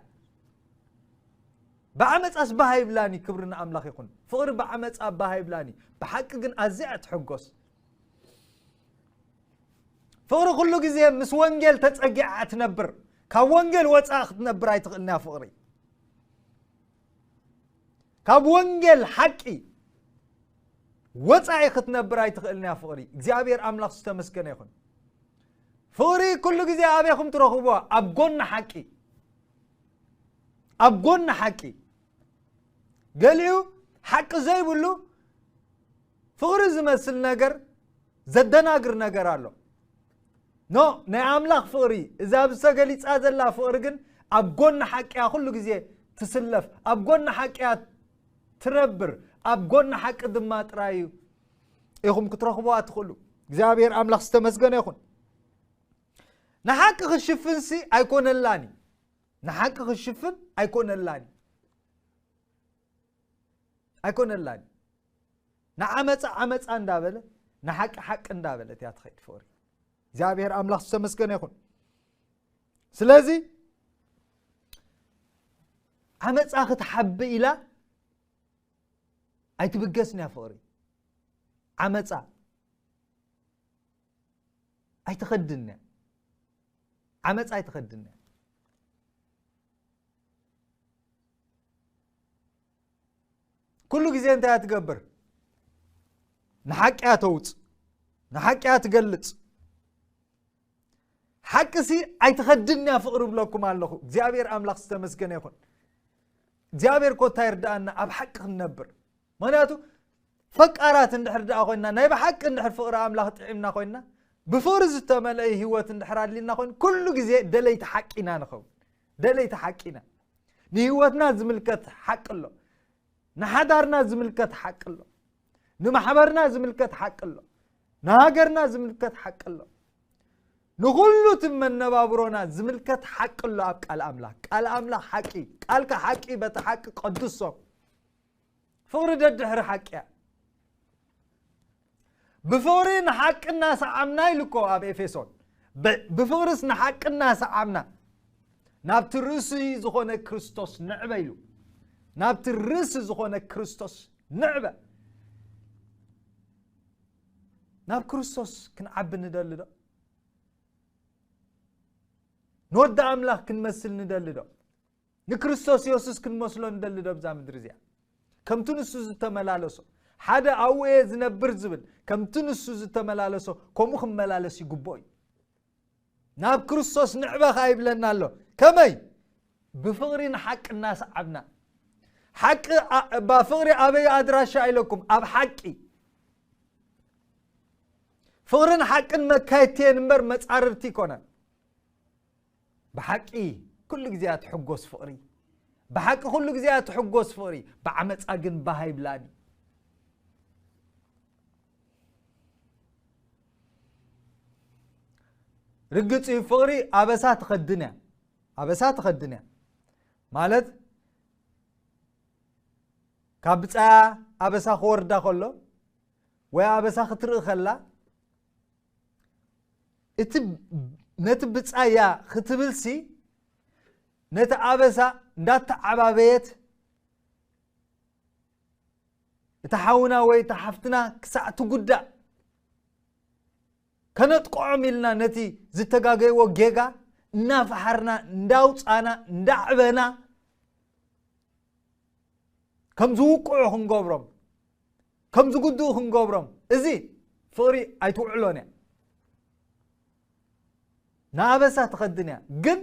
ብዓመፃስ ባህ ይብላኒ። ክብሪ ንኣምላኽ ይኹን። ፍቕሪ ብዓመፃ ባህ ይብላኒ። ብሓቂ ግን ኣዝያ ትሕጎስ። ፍቕሪ ኩሉ ግዜ ምስ ወንጌል ተጸጊዓ ትነብር። ካብ ወንጌል ወጻእ ክትነብር ኣይትኽእልን እያ ፍቕሪ። ካብ ወንጌል ሓቂ ወጻኢ ክትነብር ኣይትኽእልን እያ ፍቕሪ። እግዚኣብሔር ኣምላኽ ዝተመስገነ ይኹን። ፍቕሪ ኩሉ ግዜ ኣበይኹም ትረኽብዋ? ኣብ ጎኒ ሓቂ። ኣብ ጎኒ ሓቂ። ገሊኡ ሓቂ ዘይብሉ ፍቕሪ ዝመስል ነገር ዘደናግር ነገር ኣሎ። ኖ፣ ናይ ኣምላኽ ፍቕሪ፣ እዛ ብዝተገሊጻ ዘላ ፍቕሪ ግን ኣብ ጎኒ ሓቂ እያ ኩሉ ግዜ ትስለፍ፣ ኣብ ጎኒ ሓቂ እያ ትነብር፣ ኣብ ጎኒ ሓቂ ድማ ጥራይ እዩ ኢኹም ክትረኽብዋ ትኽእሉ። እግዚኣብሔር ኣምላኽ ዝተመስገነ ይኹን። ንሓቂ ክሽፍንሲ ኣይኮነላን እዩ። ንሓቂ ክሽፍን ኣይኮነላን እዩ። ኣይኮነላን እዩ። ንዓመፃ ዓመፃ እንዳበለ፣ ንሓቂ ሓቂ እንዳበለት እያ ትኸይድ ፍቕሪ። እግዚኣብሔር ኣምላኽ ዝተመስገነ ይኹን። ስለዚ ዓመፃ ክትሓቢ ኢላ ኣይትብገስን እያ ፍቕሪ። ዓመፃ ኣይትኸድን እያ። ዓመፃ ኣይትኸድን እያ። ኩሉ ግዜ እንታይ እያ ትገብር? ንሓቂ እያ ተውፅ፣ ንሓቂ እያ ትገልፅ። ሓቅሲ ኣይትኸድን እያ ፍቕሪ እብለኩም ኣለኹ። እግዚኣብሔር ኣምላኽ ዝተመስገነ ይኹን። እግዚኣብሔር ኮታ ይርድኣና ኣብ ሓቂ ክንነብር። ምኽንያቱ ፈቃራት እንድሕር ደኣ ኮይንና፣ ናይ ብሓቂ እንድሕር ፍቕሪ ኣምላኽ ጥዒምና ኮይንና፣ ብፍቕሪ ዝተመልአ ህይወት እንድሕር ኣድልና ኮይኑ፣ ኩሉ ግዜ ደለይቲ ሓቂ ኢና ንኸውን። ደለይቲ ሓቂ ኢና። ንህይወትና ዝምልከት ሓቂ ኣሎ። ንሓዳርና ዝምልከት ሓቂ ኣሎ። ንማሕበርና ዝምልከት ሓቂ ኣሎ። ንሃገርና ዝምልከት ሓቂ ኣሎ። ንኹሉ እቲ መነባብሮና ዝምልከት ሓቂ ኣሎ ኣብ ቃል ኣምላኽ። ቃል ኣምላኽ ሓቂ፣ ቃልካ ሓቂ፣ በቲ ሓቂ ቀድሶም። ፍቕሪ ደድሕሪ ሓቂ እያ። ብፍቕሪ ንሓቂ እናሰዓምና ኢሉ እኮ ኣብ ኤፌሶን። ብ-፣ ብፍቕርስ ንሓቂ እናሰዓምና ናብቲ ርእሲ ዝኾነ ክርስቶስ ንዕበ ኢሉ። ናብቲ ርእሲ ዝኾነ ክርስቶስ ንዕበ። ናብ ክርስቶስ ክንዓቢ ንደሊ ዶ? ንወዲ ኣምላኽ ክንመስል ንደሊ ዶ? ንክርስቶስ የሱስ ክንመስሎ ንደሊ ዶ ኣብዛ ምድሪ እዚኣ? ከምቲ ንሱ ዝተመላለሶ፣ ሓደ ኣብኡ እየ ዝነብር ዝብል፣ ከምቲ ንሱ ዝተመላለሶ፣ ከምኡ ክመላለስ ይግብኦ እዩ። ናብ ክርስቶስ ንዕበ ኸኣ ይብለና ኣሎ። ከመይ? ብፍቕሪ ንሓቂ እናሰዓብና። ሓቂ ኣ-፣ እባ ፍቕሪ ኣበይ ኣድራሻ ኢለኩም? ኣብ ሓቂ። ፍቕርን ሓቅን መካየድቲ እየን እምበር መጻርርቲ ኣይኮናን። ብሓቂ ኩሉ ግዜ እያ ትሕጎስ ፍቕሪ። ብሓቂ ኩሉ ግዜ እያ ትሕጎስ ፍቕሪ። ብዓመጻ ግን ባህ ኣይብላን እዩ። ርግጽ እዩ፣ ፍቕሪ ኣበሳ ትኸድን እያ። ኣበሳ ትኸድን እያ። ማለት ካብ ብጻያ ኣበሳ ክወርዳ ከሎ ወይ ኣበሳ ክትርኢ ከላ፣ እቲ፣ ነቲ ብጻያ ክትብልሲ፣ ነቲ ኣበሳ እንዳተዓባበየት፣ እታ ሓውና ወይ እታ ሓፍትና ክሳዕ ትጉዳእ፣ ከነጥቅዖም ኢልና ነቲ ዝተጋገይዎ ጌጋ እናፈሓርና፣ እንዳውጻና፣ እንዳዕበና፣ ከም ዝውቅዑ ክንገብሮም፣ ከም ዝጉድኡ ክንገብሮም፣ እዚ ፍቕሪ ኣይትውዕሎን እያ። ንኣበሳ ትኸድን እያ፣ ግን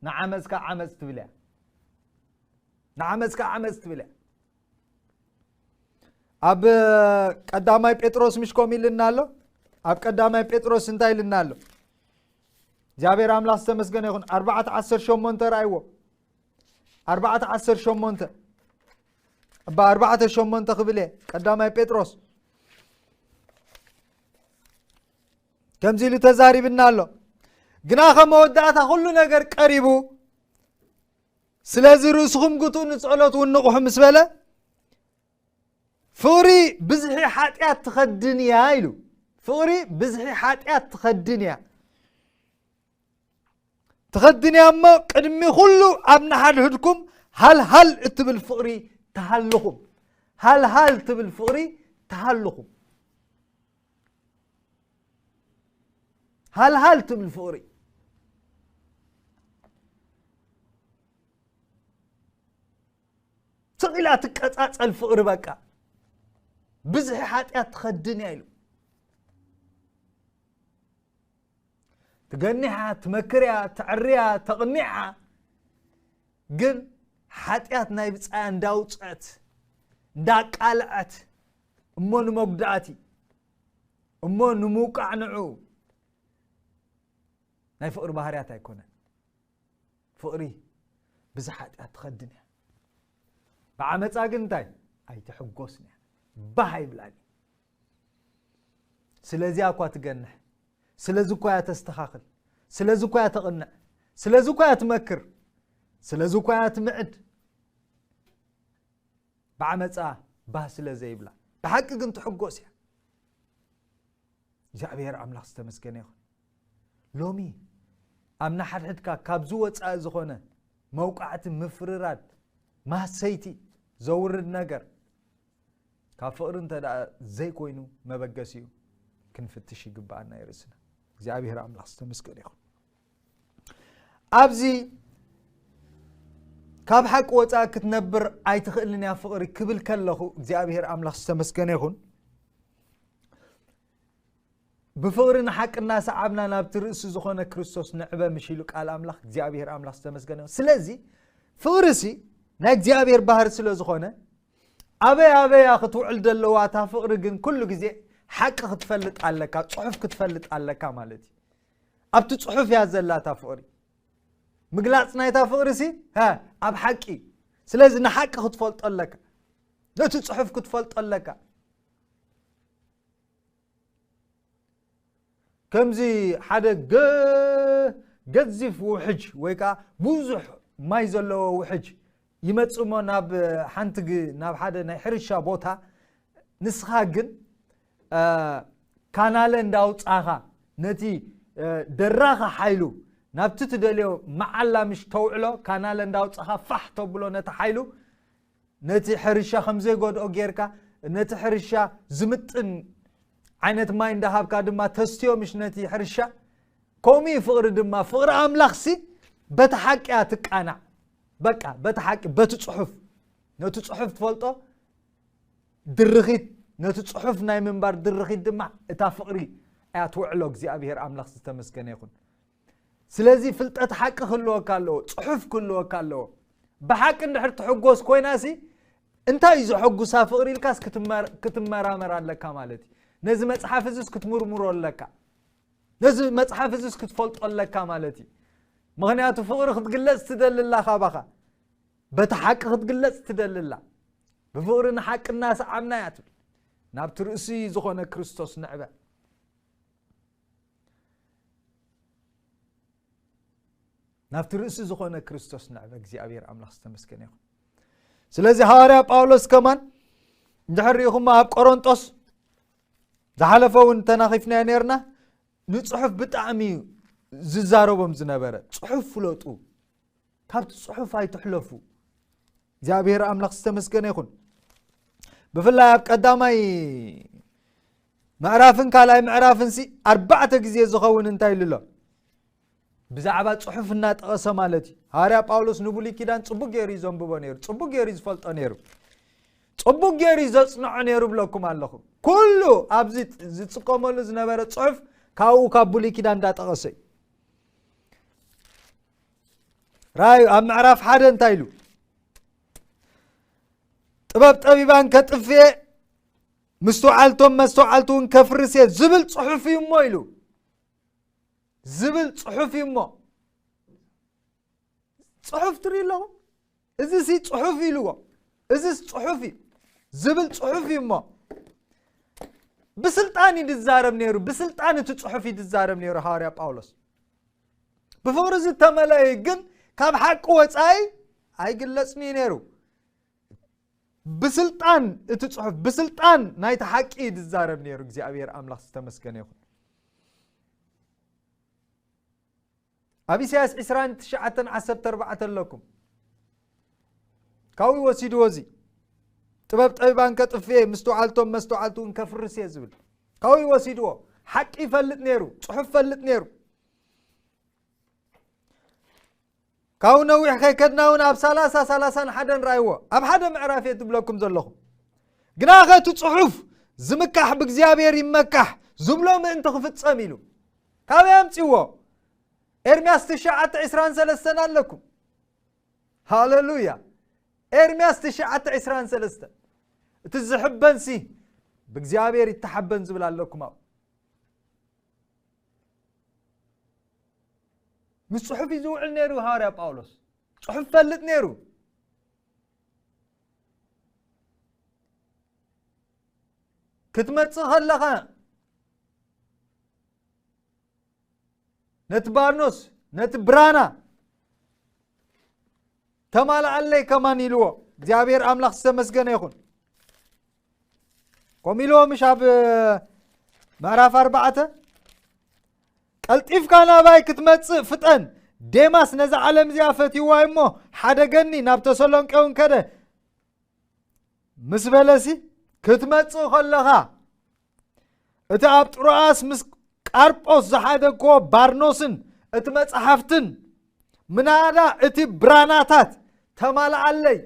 ንዓመጽካ ዓመጽ ትብል እያ። ንዓመጽካ ዓመጽ ትብል እያ። ኣብ ቀዳማይ ጴጥሮስ ምሽ ከምኡ ኢልና ኣሎ? ኣብ ቀዳማይ ጴጥሮስ እንታይ ኢልና ኣሎ? እግዚኣብሔር ኣምላኽ ዝተመስገነ ይኹን። ኣርባዕተ ዓሰርተ ሸሞንተ ረኣይዎ። ኣርባዕተ ዓሰርተ ሸሞንተ። እባ ኣርባዕተ ሸሞንተ ክብል እየ። ቀዳማይ ጴጥሮስ ከምዚ ኢሉ ተዛሪብና ኣሎ። ግና ከም መወዳእታ ኩሉ ነገር ቀሪቡ፣ ስለዚ ርእስኹም ግትኡ፣ ንጸሎት እውን ንቕሑ ምስ በለ፣ ፍቕሪ ብዝሒ ሓጢኣት ትኸድን እያ ኢሉ። ፍቕሪ ብዝሒ ሓጢኣት ትኸድን እያ። ትኸድን እያ እሞ፣ ቅድሚ ኩሉ ኣብ ንሓድሕድኩም ሃልሃል እትብል ፍቕሪ ተሃልኹም። ሃልሃል ትብል ፍቕሪ ተሃልኹም። ሃልሃል ትብል ፍቕሪ። ስቕ ኢላ ትቀጻጸል ፍቕሪ፣ በቃ። ብዝሒ ሓጢኣት ትኸድን እያ ኢሉ። ትገኒሓ፣ ትመክርያ፣ ተዕርያ፣ ተቕኒዓ፣ ግን ሓጢኣት ናይ ብጻያ እንዳውጽዐት፣ እንዳቃልዐት፣ እሞ ንመጉዳእቲ፣ እሞ ንምውቃዕ ንዑ፣ ናይ ፍቕሪ ባህርያት ኣይኮነን። ፍቕሪ ብዝሒ ሓጢኣት ትኸድን እያ። ብዓመፃ ግን እንታይ? ኣይትሕጎስን እያ። ባህ ኣይብላን እዩ። ስለዚኣ እኳ ትገንሕ፣ ስለዚ እኳ እያ ተስተኻኽል፣ ስለዚ እኳ እያ ተቕንዕ፣ ስለዚ እኳ እያ ትመክር፣ ስለዚ እኳ እያ ትምዕድ። ብዓመፃ ባህ ስለ ዘይብላ፣ ብሓቂ ግን ትሕጎስ እያ። እግዚኣብሔር ኣምላኽ ዝተመስገነ ይኹን። ሎሚ ኣብ ንሓድሕድካ ካብዚ ወፃኢ ዝኾነ መውቃዕቲ፣ ምፍርራድ፣ ማሰይቲ ዘውርድ ነገር ካብ ፍቕሪ እንተ ደኣ ዘይኮይኑ መበገሲኡ ክንፍትሽ ይግብኣና እዩ ርእስና። እግዚኣብሔር ኣምላኽ ዝተመስገነ ይኹን። ኣብዚ ካብ ሓቂ ወፃኢ ክትነብር ኣይትኽእልን እያ ፍቕሪ ክብል ከለኹ እግዚኣብሔር ኣምላኽ ዝተመስገነ ይኹን። ብፍቕሪ ንሓቂ እናሰዓብና ናብቲ ርእሲ ዝኾነ ክርስቶስ ንዕበ ምሽ ኢሉ ቃል ኣምላኽ እግዚኣብሔር ኣምላኽ ዝተመስገነ ይኹን። ስለዚ ፍቕሪ ሲ ናይ እግዚኣብሔር ባህሪ ስለ ዝኾነ ኣበይ ኣበያ ክትውዕል ዘለዋ እታ ፍቕሪ ግን ኩሉ ግዜ ሓቂ ክትፈልጥ ኣለካ፣ ጽሑፍ ክትፈልጥ ኣለካ ማለት እዩ። ኣብቲ ጽሑፍ እያ ዘላ እታ ፍቕሪ። ምግላጽ ናይታ ፍቕሪ ሲ ሀ ኣብ ሓቂ። ስለዚ ንሓቂ ክትፈልጦ ኣለካ፣ ነቲ ጽሑፍ ክትፈልጦ ኣለካ። ከምዚ ሓደ ገ- ገዚፍ ውሕጅ ወይ ከዓ ብዙሕ ማይ ዘለዎ ውሕጅ ይመጽእ እሞ ናብ ሓንቲ ግ- ናብ ሓደ ናይ ሕርሻ ቦታ፣ ንስኻ ግን እ፣ ካናለ እንዳውጻኻ ነቲ እ፣ ደራኸ ሓይሉ ናብቲ ትደልዮ መዓላ ምሽ ተውዕሎ፣ ካናለ እንዳውጻኻ ፋሕ ተብሎ ነቲ ሓይሉ፣ ነቲ ሕርሻ ከም ዘይጎድኦ ጌርካ፣ ነቲ ሕርሻ ዝምጥን ዓይነት ማይ እንዳሃብካ ድማ ተስትዮ ምሽ ነቲ ሕርሻ። ከምኡ እዩ ፍቕሪ ድማ። ፍቕሪ ኣምላኽሲ በቲ ሓቂ እያ ትቃናዕ። በቃ በቲ ሓቂ፣ በቲ ጽሑፍ፣ ነቲ ጽሑፍ ትፈልጦ ድርኺት፣ ነቲ ጽሑፍ ናይ ምንባር ድርኺት ድማ እታ ፍቕሪ እያ ትውዕሎ። እግዚኣብሔር ኣምላኽ ዝተመስገነ ይኹን። ስለዚ ፍልጠት ሓቂ ክህልወካ ኣለዎ፣ ጽሑፍ ክህልወካ ኣለዎ። ብሓቂ እንድሕር ትሕጎስ ኮይናሲ እንታይ እዩ ዘሐጉሳ ፍቕሪ ኢልካስ ክትመር- ክትመራመር ኣለካ ማለት እዩ። ነዚ መጽሓፍ እዚስ ክትምርምሮ ኣለካ፣ ነዚ መጽሓፍ እዚስ ክትፈልጦ ኣለካ ማለት እዩ። ምኽንያቱ ፍቕሪ ክትግለጽ ትደሊ ኣላ ካባኻ፣ በቲ ሓቂ ክትግለጽ ትደሊ ኣላ። ብፍቕሪ ንሓቂ እናሰዓብና እያ ትብል። ናብቲ ርእሲ ዝኾነ ክርስቶስ ንዕበ። ናብቲ ርእሲ ዝኾነ ክርስቶስ ንዕበ። እግዚኣብሔር ኣምላኽ ዝተመስገነ ይኹን። ስለዚ ሃዋርያ ጳውሎስ ከማን እንድሕር ርኢኹሞ ኣብ ቆሮንጦስ ዝሓለፈ እውን ተናኺፍናዮ ነርና። ንጽሑፍ ብጣዕሚ እዩ ዝዛረቦም ዝነበረ። ጽሑፍ ፍለጡ፣ ካብቲ ጽሑፍ ኣይትሕለፉ። እግዚኣብሔር ኣምላኽ ዝተመስገነ ይኹን። ብፍላይ ኣብ ቀዳማይ ምዕራፍን ካልኣይ ምዕራፍን ሲ ኣርባዕተ ግዜ ዝኸውን እንታይ ኢሉ ኣሎ? ብዛዕባ ጽሑፍ እናጠቐሰ ማለት እዩ። ሃዋርያ ጳውሎስ ንብሉይ ኪዳን ጽቡቅ ገይሩ እዩ ዘንብቦ ነይሩ፣ ጽቡቅ ገይሩ እዩ ዝፈልጦ ነይሩ፣ ጽቡቅ ገይሩ እዩ ዘጽንዖ ነይሩ ብለኩም ኣለኹ። ኩሉ ኣብዚ ዝጥቀመሉ ዝነበረ ጽሑፍ ካብኡ ካብ ብሉይ ኪዳን እንዳጠቐሰ እዩ። ራእዩ ኣብ ምዕራፍ ሓደ እንታይ ኢሉ? ጥበብ ጠቢባን ከጥፍኤ፣ ምስትውዓልቶም መስተውዓልቲ እውን ከፍርስ እየ ዝብል ጽሑፍ እዩ እሞ ኢሉ። ዝብል ጽሑፍ እዩ እሞ። ጽሑፍ ትርኢ ኣለኹም? እዚ ሲ ጽሑፍ ኢልዎ። እዚ ጽሑፍ እዩ ዝብል ጽሑፍ እዩ እሞ። ብስልጣን እዩ ዝዛረብ ነይሩ፣ ብስልጣን እቲ ጽሑፍ እዩ ዝዛረብ ነይሩ ሃዋርያ ጳውሎስ። ብፍቕሪ ዝተመልአ እዩ፣ ግን ካብ ሓቂ ወጻኢ ኣይግለጽን እዩ ነይሩ። ብስልጣን እቲ ጽሑፍ፣ ብስልጣን ናይቲ ሓቂ እዩ ዝዛረብ ነይሩ። እግዚኣብሔር ኣምላኽ ዝተመስገነ ይኹን። ኣብ ኢሳያስ ዕስራን ትሽዓተን ዓሰርተ ኣርባዕተ ኣለኩም። ካብኡ ወሲድዎ እዚ፣ "ጥበብ ጠቢባን ከጥፍኤ፣ ምስትውዓልቶም መስተውዓልቲ እውን ከፍርስ እየ" ዝብል። ካብኡ ወሲድዎ። ሓቂ ይፈልጥ ነይሩ፣ ጽሑፍ ይፈልጥ ነይሩ። ካብኡ ነዊሕ ከይከድና እውን ኣብ ሰላሳ፣ ሰላሳን ሓደን ረኣይዎ። ኣብ ሓደ ምዕራፍ እየ ዝብለኩም ዘለኹ። ግናኸ እቲ ጽሑፍ ዝምካሕ ብእግዚኣብሔር ይመካሕ ዝብሎ ምእንቲ ክፍጸም ኢሉ። ካበይ ኣምጺዎ? ኤርምያስ ትሽዓተ ዕስራን ሰለስተን ኣለኩም። ሃሌሉያ። ኤርምያስ ትሽዓተ ዕስራን ሰለስተን። "እቲ ዝሕበንሲ ብእግዚኣብሔር ይተሓበን" ዝብል ኣለኩም ኣብኡ። ምስ ጽሑፍ እዩ ዝውዕል ነይሩ ሃዋርያ ጳውሎስ። ጽሑፍ ፈልጥ ነይሩ። ክትመጽእ ከለኻ ነቲ ባርኖስ፣ ነቲ ብራና ተማልኣለይ ከማን ኢልዎ። እግዚኣብሔር ኣምላኽ ዝተመስገነ ይኹን። ከምኡ ኢልዎ ምሽ ኣብ ምዕራፍ ኣርባዕተ፣ "ቀልጢፍካ ናባይ ክትመጽእ ፍጠን፣ ዴማስ ነዛ ዓለም እዚኣ ፈትይዋ እሞ ሓደገኒ፣ ናብ ተሰሎንቄ እውን ከደ" ምስ በለሲ፣ ክትመጽእ ከለኻ እቲ ኣብ ጥሮኣስ ምስ ቃርጶስ ዝሓደግክዎ ባርኖስን እቲ መጽሓፍትን ምናዳ እቲ ብራናታት ተማልኣለይ፣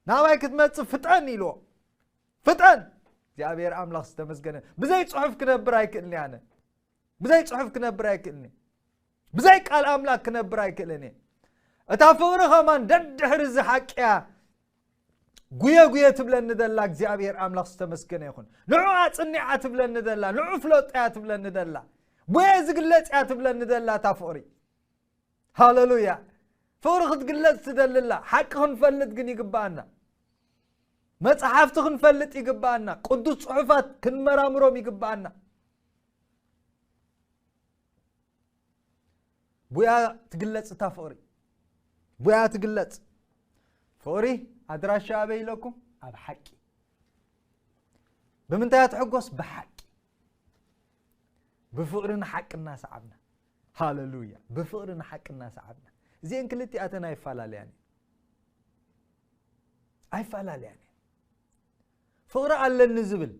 ናባይ ክትመጽእ ፍጠን ኢልዎ። ፍጠን! እግዚኣብሔር ኣምላኽ ዝተመስገነ። ብዘይ ጽሑፍ ክነብር ኣይክእልን እየ ኣነ። ብዘይ ጽሑፍ ክነብር ኣይክእልን እየ። ብዘይ ቃል ኣምላኽ ክነብር ኣይክእልን እየ። እታ ፍቕሪ ኸማን ደድሕሪ እዚ ሓቂ እያ ጉየ ጉየ ትብለኒ ዘላ። እግዚኣብሔር ኣምላኽ ዝተመስገነ ይኹን። ንዑ ኣጽኒዓ ትብለኒ ዘላ፣ ንዑ ፍለጦ እያ ትብለኒ ዘላ። ብየ ዝግለጽ እያ ትብለኒ ዘላ እታ ፍቕሪ። ሃሌሉያ። ፍቕሪ ክትግለጽ ትደሊ ኣላ። ሓቂ ክንፈልጥ ግን ይግብኣና። መጽሓፍቲ ክንፈልጥ ይግብኣና። ቅዱስ ጽሑፋት ክንመራምሮም ይግብኣና። ቡያ ትግለጽ እታ ፍቕሪ። ቡያ ትግለጽ። ፍቕሪ ኣድራሻ ኣበይ ኢለኩም? ኣብ ሓቂ። ብምንታይ እያ ትሕጎስ? ብሓቂ። ብፍቕሪ ንሓቂ እናሰዓብና። ሃሌሉያ። ብፍቕሪ ንሓቂ እናሰዓብና። እዚአን ክልቲኣተን ኣይፈላለያን እየን። ኣይፈላለያን እየን። ፍቕሪ ኣለኒ ዝብል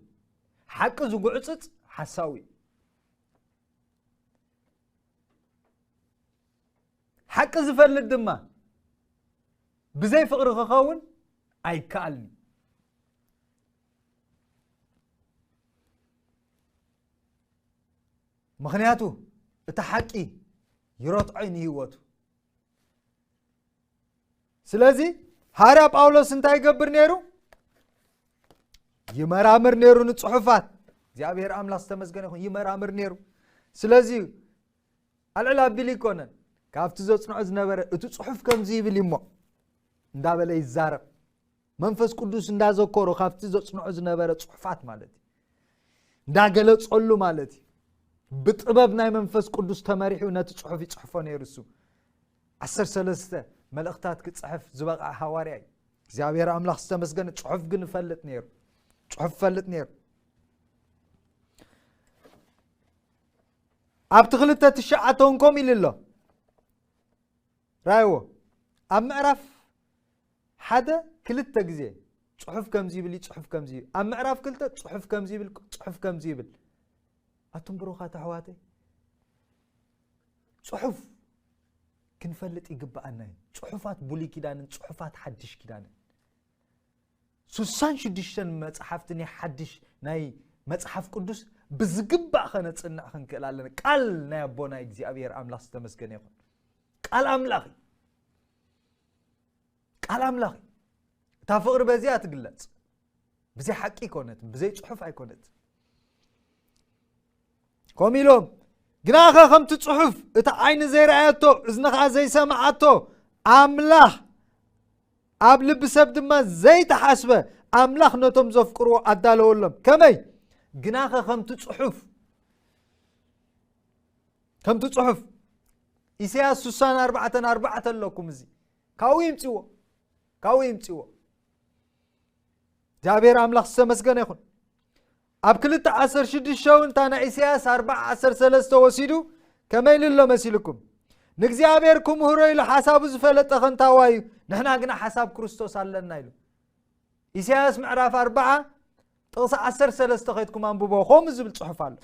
ሓቂ ዝጉዕጽጽ ሓሳዊ እዩ። ሓቂ ዝፈልጥ ድማ ብዘይ ፍቕሪ ክኸውን ኣይከኣልን እዩ። ምኽንያቱ እቲ ሓቂ ይረትዖ እዩ ንህይወቱ። ስለዚ ሃርያ ጳውሎስ እንታይ ይገብር ነይሩ? ይመራምር ነይሩ ንጽሑፋት። እግዚኣብሔር ኣምላኽ ዝተመስገነ ይኹን፣ ይመራምር ነይሩ። ስለዚ ኣልዕል ኣቢሉ ይኮነን፣ ካብቲ ዘጽንዖ ዝነበረ እቲ ጽሑፍ ከምዚ ይብል እሞ እንዳበለ ይዛረብ። መንፈስ ቅዱስ እንዳዘከሮ ካብቲ ዘጽንዖ ዝነበረ ጽሑፋት ማለት እዩ፣ እንዳገለጸሉ ማለት እዩ። ብጥበብ ናይ መንፈስ ቅዱስ ተመሪሑ ነቲ ጽሑፍ ይጽሕፎ ነይሩ። እሱ ዓሰርተ ሰለስተ መልእኽታት ክጽሕፍ ዝበቕዐ ሃዋርያ እዩ። እግዚኣብሔር ኣምላኽ ዝተመስገነ። ጽሑፍ ግን ይፈልጥ ነይሩ። ጽሑፍ ይፈልጥ ነይሩ። ኣብቲ ክልተ ትሽዓተ እውን ከምኡ ኢሉ ኣሎ። ራይዎ፣ ኣብ ምዕራፍ ሓደ ክልተ ግዜ ጽሑፍ ከምዚ ይብል እዩ፣ ጽሑፍ ከምዚ ይብል። ኣብ ምዕራፍ ክልተ ጽሑፍ ከምዚ ይብል፣ ጽሑፍ ከምዚ ይብል። ኣቱም ብሩኻት ኣሕዋተይ፣ ጽሑፍ ክንፈልጥ ይግብኣና እዩ። ጽሑፋት ብሉይ ኪዳንን ጽሑፋት ሓድሽ ኪዳንን። ስሳን ሽዱሽተን መጽሓፍቲ ናይ ሓድሽ ናይ መጽሓፍ ቅዱስ ብዝግባእ ኸነጽንዕ ኽንክእል ኣለና። ቃል ናይ ኣቦና እግዚኣብሔር ኣምላኽ ዝተመስገነ ይኹን። ቃል ኣምላኽ እዩ። ቃል ኣምላኽ እዩ። እታ ፍቕሪ በዚኣ ትግለጽ። ብዘይ ሓቂ ኣይኮነትን፣ ብዘይ ጽሑፍ ኣይኮነትን። ከምኡ ኢሎም፣ "ግናኸ ከምቲ ጽሑፍ፣ እቲ ዓይኒ ዘይረኣየቶ፣ እዝኒ ኸኣ ዘይሰምዓቶ፣ ኣምላኽ ኣብ ልቢ ሰብ ድማ ዘይተሓስበ ኣምላኽ ነቶም ዘፍቅርዎ ኣዳለወሎም." ከመይ? ግናኸ ከምቲ ጽሑፍ፣ ከምቲ ጽሑፍ፣ ኢሳያስ ስሳን ኣርባዕተን ኣርባዕተ ኣለኩም። እዚ ካብኡ ይምፅዎ፣ ካብኡ ይምፅዎ። እግዚኣብሔር ኣምላኽ ዝተመስገነ ይኹን። ኣብ ክልተ ዓሰርተ ሽዱሽተ እውን እታ ናይ ኢሳያስ ኣርባዓ ዓሰርተ ሰለስተ ወሲዱ ከመይ ኢሉ ኣሎ መሲልኩም? ንእግዚኣብሔር ክምህሮ ኢሉ ሓሳቡ ዝፈለጠ ከንታዋ እዩ፣ ንሕና ግና ሓሳብ ክርስቶስ ኣለና ኢሉ። ኢሳያስ ምዕራፍ ኣርባዓ ጥቕሲ ዓሰርተ ሰለስተ ከይድኩም ኣንብቦ። ከምኡ ዝብል ጽሑፍ ኣሎ።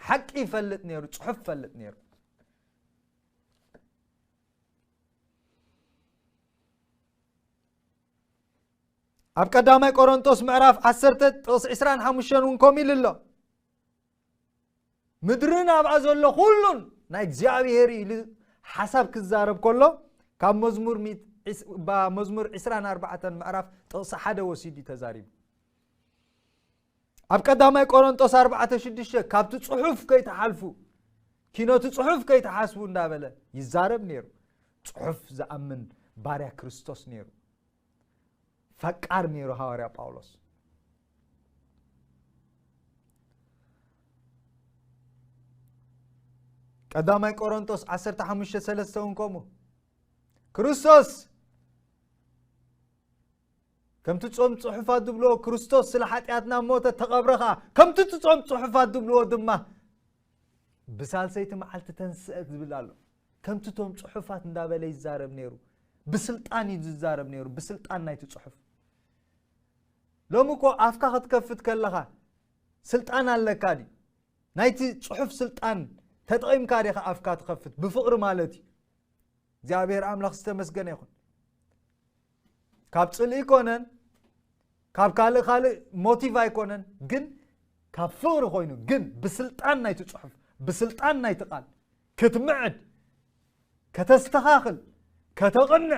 ሓቂ ይፈልጥ ነይሩ፣ ጽሑፍ ይፈልጥ ነይሩ። ኣብ ቀዳማይ ቆሮንጦስ ምዕራፍ ዓሰርተ ጥቕሲ ዕስራን ሓሙሽተን እውን ከምኡ ኢሉ ኣሎ። ምድርን ኣብኣ ዘሎ ኩሉን ናይ እግዚኣብሔር ኢሉ ሓሳብ ክዛረብ ከሎ፣ ካብ መዝሙር ሚት-፣ ዒስ-፣ ባ-፣ መዝሙር ዕስራን ኣርባዕተን ምዕራፍ ጥቕሲ ሓደ ወሲዱ እዩ ተዛሪቡ። ኣብ ቀዳማይ ቆሮንጦስ ኣርባዕተ ሽዱሽተ፣ ካብቲ ጽሑፍ ከይትሓልፉ፣ ኪኖቲ ጽሑፍ ከይትሓስቡ እንዳበለ ይዛረብ ነይሩ። ጽሑፍ ዝኣምን ባርያ ክርስቶስ ነይሩ። ፈቃር ነይሩ ሃዋርያ ጳውሎስ። ቀዳማይ ቆሮንጦስ ዓሰርተ ሓሙሽተ ሰለስተ እውን ከምኡ። ክርስቶስ ከምቲ ጾም ጽሑፋት ዝብልዎ፣ ክርስቶስ ስለ ሓጢኣትና ሞተ፣ ተቐብረ ኸኣ፣ ከምቲ እቲ ጾም ጽሑፋት ዝብልዎ ድማ ብሳልሰይቲ መዓልቲ ተንስአ ዝብል ኣሎ። ከምቲ እቶም ጽሑፋት እንዳበለ ይዛረብ ነይሩ። ብስልጣን እዩ ዝዛረብ ነይሩ፣ ብስልጣን ናይቲ ጽሑፍ። ሎሚ እኮ ኣፍካ ክትከፍት ከለኻ ስልጣን ኣለካ ድዩ? ናይቲ ጽሑፍ ስልጣን ተጠቒምካ ዲኻ ኣፍካ ትኸፍት? ብፍቕሪ ማለት እዩ። እግዚኣብሔር ኣምላኽ ዝተመስገነ ይኹን። ካብ ጽልኢ ኣይኮነን፣ ካብ ካልእ ካልእ ሞቲቭ ኣይኮነን፣ ግን ካብ ፍቕሪ ኮይኑ፣ ግን ብስልጣን ናይቲ ጽሑፍ፣ ብስልጣን ናይቲ ቃል ክትምዕድ፣ ከተስተኻኽል፣ ከተቕንዕ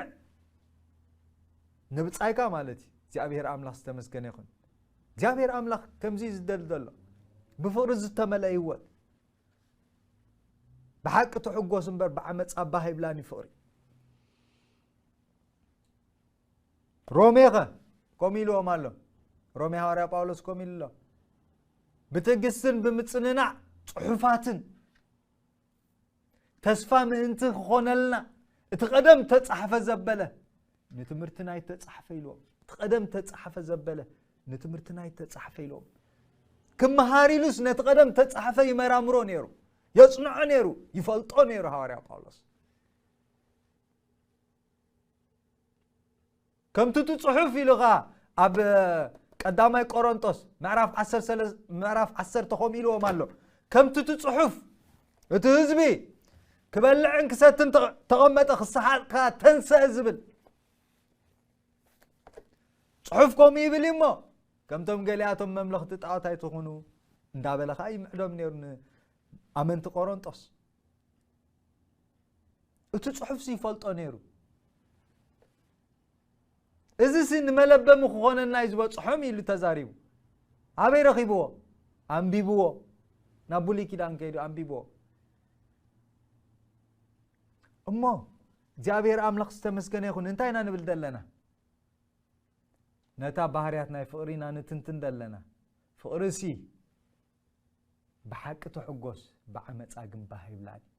ንብጻይካ ማለት እዩ። እግዚኣብሔር ኣምላኽ ዝተመስገነ ይኹን። እግዚኣብሔር ኣምላኽ ከምዚ እዩ ዝደሊ ዘሎ፣ ብፍቕሪ ዝተመልአ ህይወት። ብሓቂ ትሕጎስ እምበር ብዓመፃ ባህ ይብላን እዩ ፍቕሪ። ሮሜኸ ከምኡ ኢልዎም ኣሎ። ሮሜ ሃዋርያ ጳውሎስ ከምኡ ኢሉ ኣሎ። ብትዕግስትን ብምጽንናዕ ጽሑፋትን ተስፋ ምእንቲ ክኾነልና እቲ ቀደም ተጻሕፈ ዘበለ ንትምህርትና ይተጻሕፈ ኢልዎም። እቲ ቀደም ተጻሕፈ ዘበለ ንትምህርትና ይተጻሕፈ ኢልዎም። ክመሃር ኢሉስ ነቲ ቀደም ተጻሕፈ ይመራምሮ ነይሩ፣ የጽንዖ ነይሩ፣ ይፈልጦ ነይሩ ሃዋርያ ጳውሎስ። ከምቲ እቲ ጽሑፍ ኢሉ ኸኣ ኣብ ቀዳማይ ቆሮንጦስ ምዕራፍ ዓሰርተ ሰለስተ፣ ምዕራፍ ዓሰርተ ከምኡ ኢልዎም ኣሎ። ከምቲ እቲ ጽሑፍ እቲ ህዝቢ ክበልዕን ክሰትን ተቐ-፣ ተቐመጠ፣ ክሰሓቕ ከኣ ተንሰአ ዝብል ጽሑፍ ከምኡ ይብል እዩ እሞ፣ ከምቶም ገሊኣቶም መምለኽቲ ጣዖት ኣይትኹኑ እንዳበለ ኸኣ ይምዕዶም ነይሩ ንኣመንቲ ቆሮንጦስ። እቲ ጽሑፍሲ ይፈልጦ ነይሩ። እዚሲ ንመለበሚ ክኾነና እዩ ዝበጽሖም ኢሉ ተዛሪቡ። ኣበይ ረኺብዎ? ኣንቢብዎ። ናብ ብሉይ ኪዳን ከይዱ ኣንቢብዎ። እሞ እግዚኣብሔር ኣምላኽ ዝተመስገነ ይኹን። እንታይ ኢና ንብል ዘለና? ነታ ባህርያት ናይ ፍቕሪ ኢና ንትንትን ዘለና። ፍቕሪሲ ብሓቂ ትሕጎስ፣ ብዓመፃ ግን ባህ ይብላ ድዩ?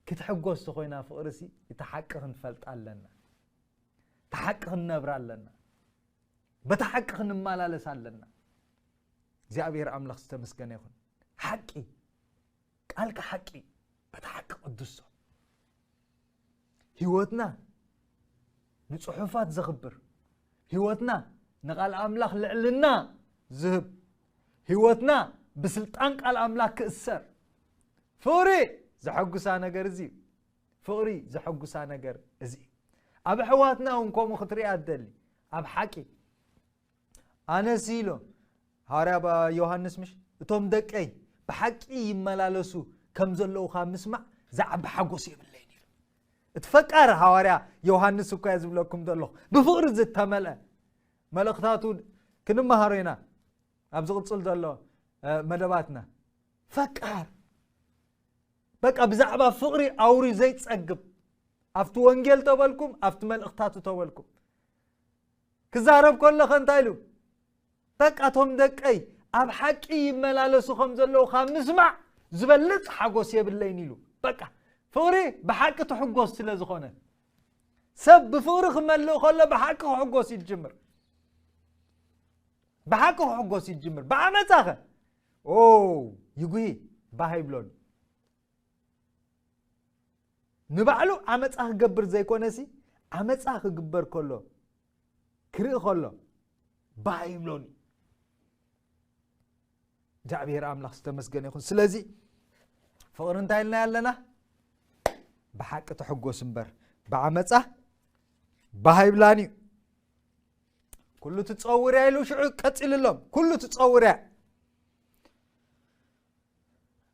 ክትሕጎስ ተኾይና ፍቕሪሲ፣ እቲ ሓቂ ክንፈልጣ ኣለና። እቲ ሓቂ ክንነብራ ኣለና። በቲ ሓቂ ክንመላለስ ኣለና። እግዚኣብሔር ኣምላኽ ዝተመስገነ ይኹን። ሓቂ፣ ቃልካ ሓቂ፣ በቲ ሓቂ ቅዱስ። ህይወትና ንጽሑፋት ዘኽብር፣ ህይወትና ንቓል ኣምላኽ ልዕልና ዝህብ፣ ህይወትና ብስልጣን ቃል ኣምላኽ ክእሰር። ፍቕሪ ዘሐጉሳ ነገር እዚ እዩ። ፍቕሪ ዘሐጉሳ ነገር እዚ እዩ። ኣብ ኣሕዋትና እውን ከምኡ ክትሪኣ ትደሊ። ኣብ ሓቂ ኣነስ ኢሎ ሃዋርያ ባ-፣ ዮሃንስ ምሽ፣ "እቶም ደቀይ ብሓቂ ይመላለሱ ከም ዘለዉ ካብ ምስማዕ ዝዓቢ ሓጎስ የብለይን" ኢሉ። እቲ ፈቃር ሃዋርያ ዮሃንስ እኳ እየ ዝብለኩም ዘለኹ፣ ብፍቕሪ ዝተመልአ መልእኽታቱ ክንመሃሮ ኢና ኣብ ዝቕጽል ዘሎ፣ እ፣ መደባትና። ፈቃር፣ በቃ ብዛዕባ ፍቕሪ ኣውሪ ዘይጸግብ፣ ኣብቲ ወንጌል ተበልኩም፣ ኣብቲ መልእኽታቱ ተበልኩም። ክዛረብ ከለኸ እንታይ ኢሉ? በቃ እቶም ደቀይ ኣብ ሓቂ ይመላለሱ ከም ዘለዉ ካብ ምስማዕ ዝበልጽ ሓጎስ የብለይን ኢሉ። በቃ ፍቕሪ ብሓቂ ትሕጎስ ስለ ዝኾነ፣ ሰብ ብፍቕሪ ክመልእ ከሎ ብሓቂ ክሕጎስ ይጅምር። ብሓቂ ክሕጎስ ይጅምር። ብዓመፃኸ ኦ ይጉሂ ባህ ይብሎን። ንባዕሉ ዓመፃ ክገብር ዘይኮነሲ፣ ዓመፃ ክግበር ከሎ፣ ክርኢ ከሎ ባህ ይብሎን። እግዚኣብሔር ኣምላኽ ዝተመስገነ ይኹን። ስለዚ ፍቕሪ እንታይ ኢልና ኣለና? ብሓቂ ተሕጎስ እምበር ብዓመፃ ባህ ይብላን እዩ። ኩሉ ትፀውር እያ ኢሉ ሽዑ ቀፂልሎም። ኩሉ ትፀውር እያ።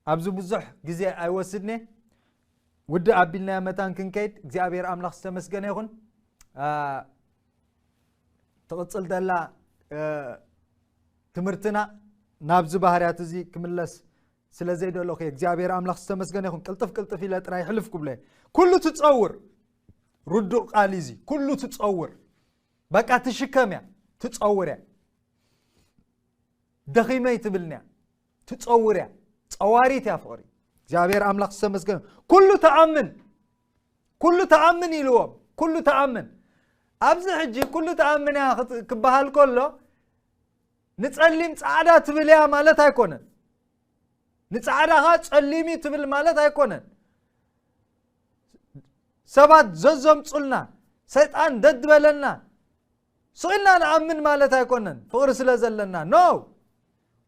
ኣብዚ ብዙሕ ግዜ ኣይወስድን እየ። ውድእ ኣቢልናዮ መታን ክንከይድ እግዚኣብሔር ኣምላኽ ዝተመስገነ ይኹን። ትቕፅል ዘላ ትምህርትና ናብዚ ባህርያት እዚ ክምለስ ስለ ዘይደለኹ እግዚኣብሔር ኣምላኽ ዝተመስገነ ይኹን። ቅልጥፍ ቅልጥፍ ኢለ ጥራይ ሕልፍ ክብሎ እየ። ኩሉ ትፀውር፣ ርዱእ ቃል እዚ ኩሉ ትፀውር። በቃ ትሽከም እያ፣ ትፀውር እያ። ደኺመ ኣይትብልን እያ፣ ትፀውር እያ። ፀዋሪት እያ ፍቕሪ። እግዚኣብሔር ኣምላኽ ዝተመስገነ። ኩሉ ተኣምን፣ ኩሉ ተኣምን ኢልዎም፣ ኩሉ ተኣምን። ኣብዚ ሕጂ ኩሉ ተኣምን እያ ክት- ክበሃል ከሎ ንፀሊም ፃዕዳ ትብል እያ ማለት ኣይኮነን። ንፃዕዳ ኸዓ ፀሊም እዩ ትብል ማለት ኣይኮነን። ሰባት ዘዘምፁልና፣ ሰይጣን ደድበለና ስቕ ኢልና ንኣምን ማለት ኣይኮነን። ፍቕሪ ስለ ዘለና ኖ፣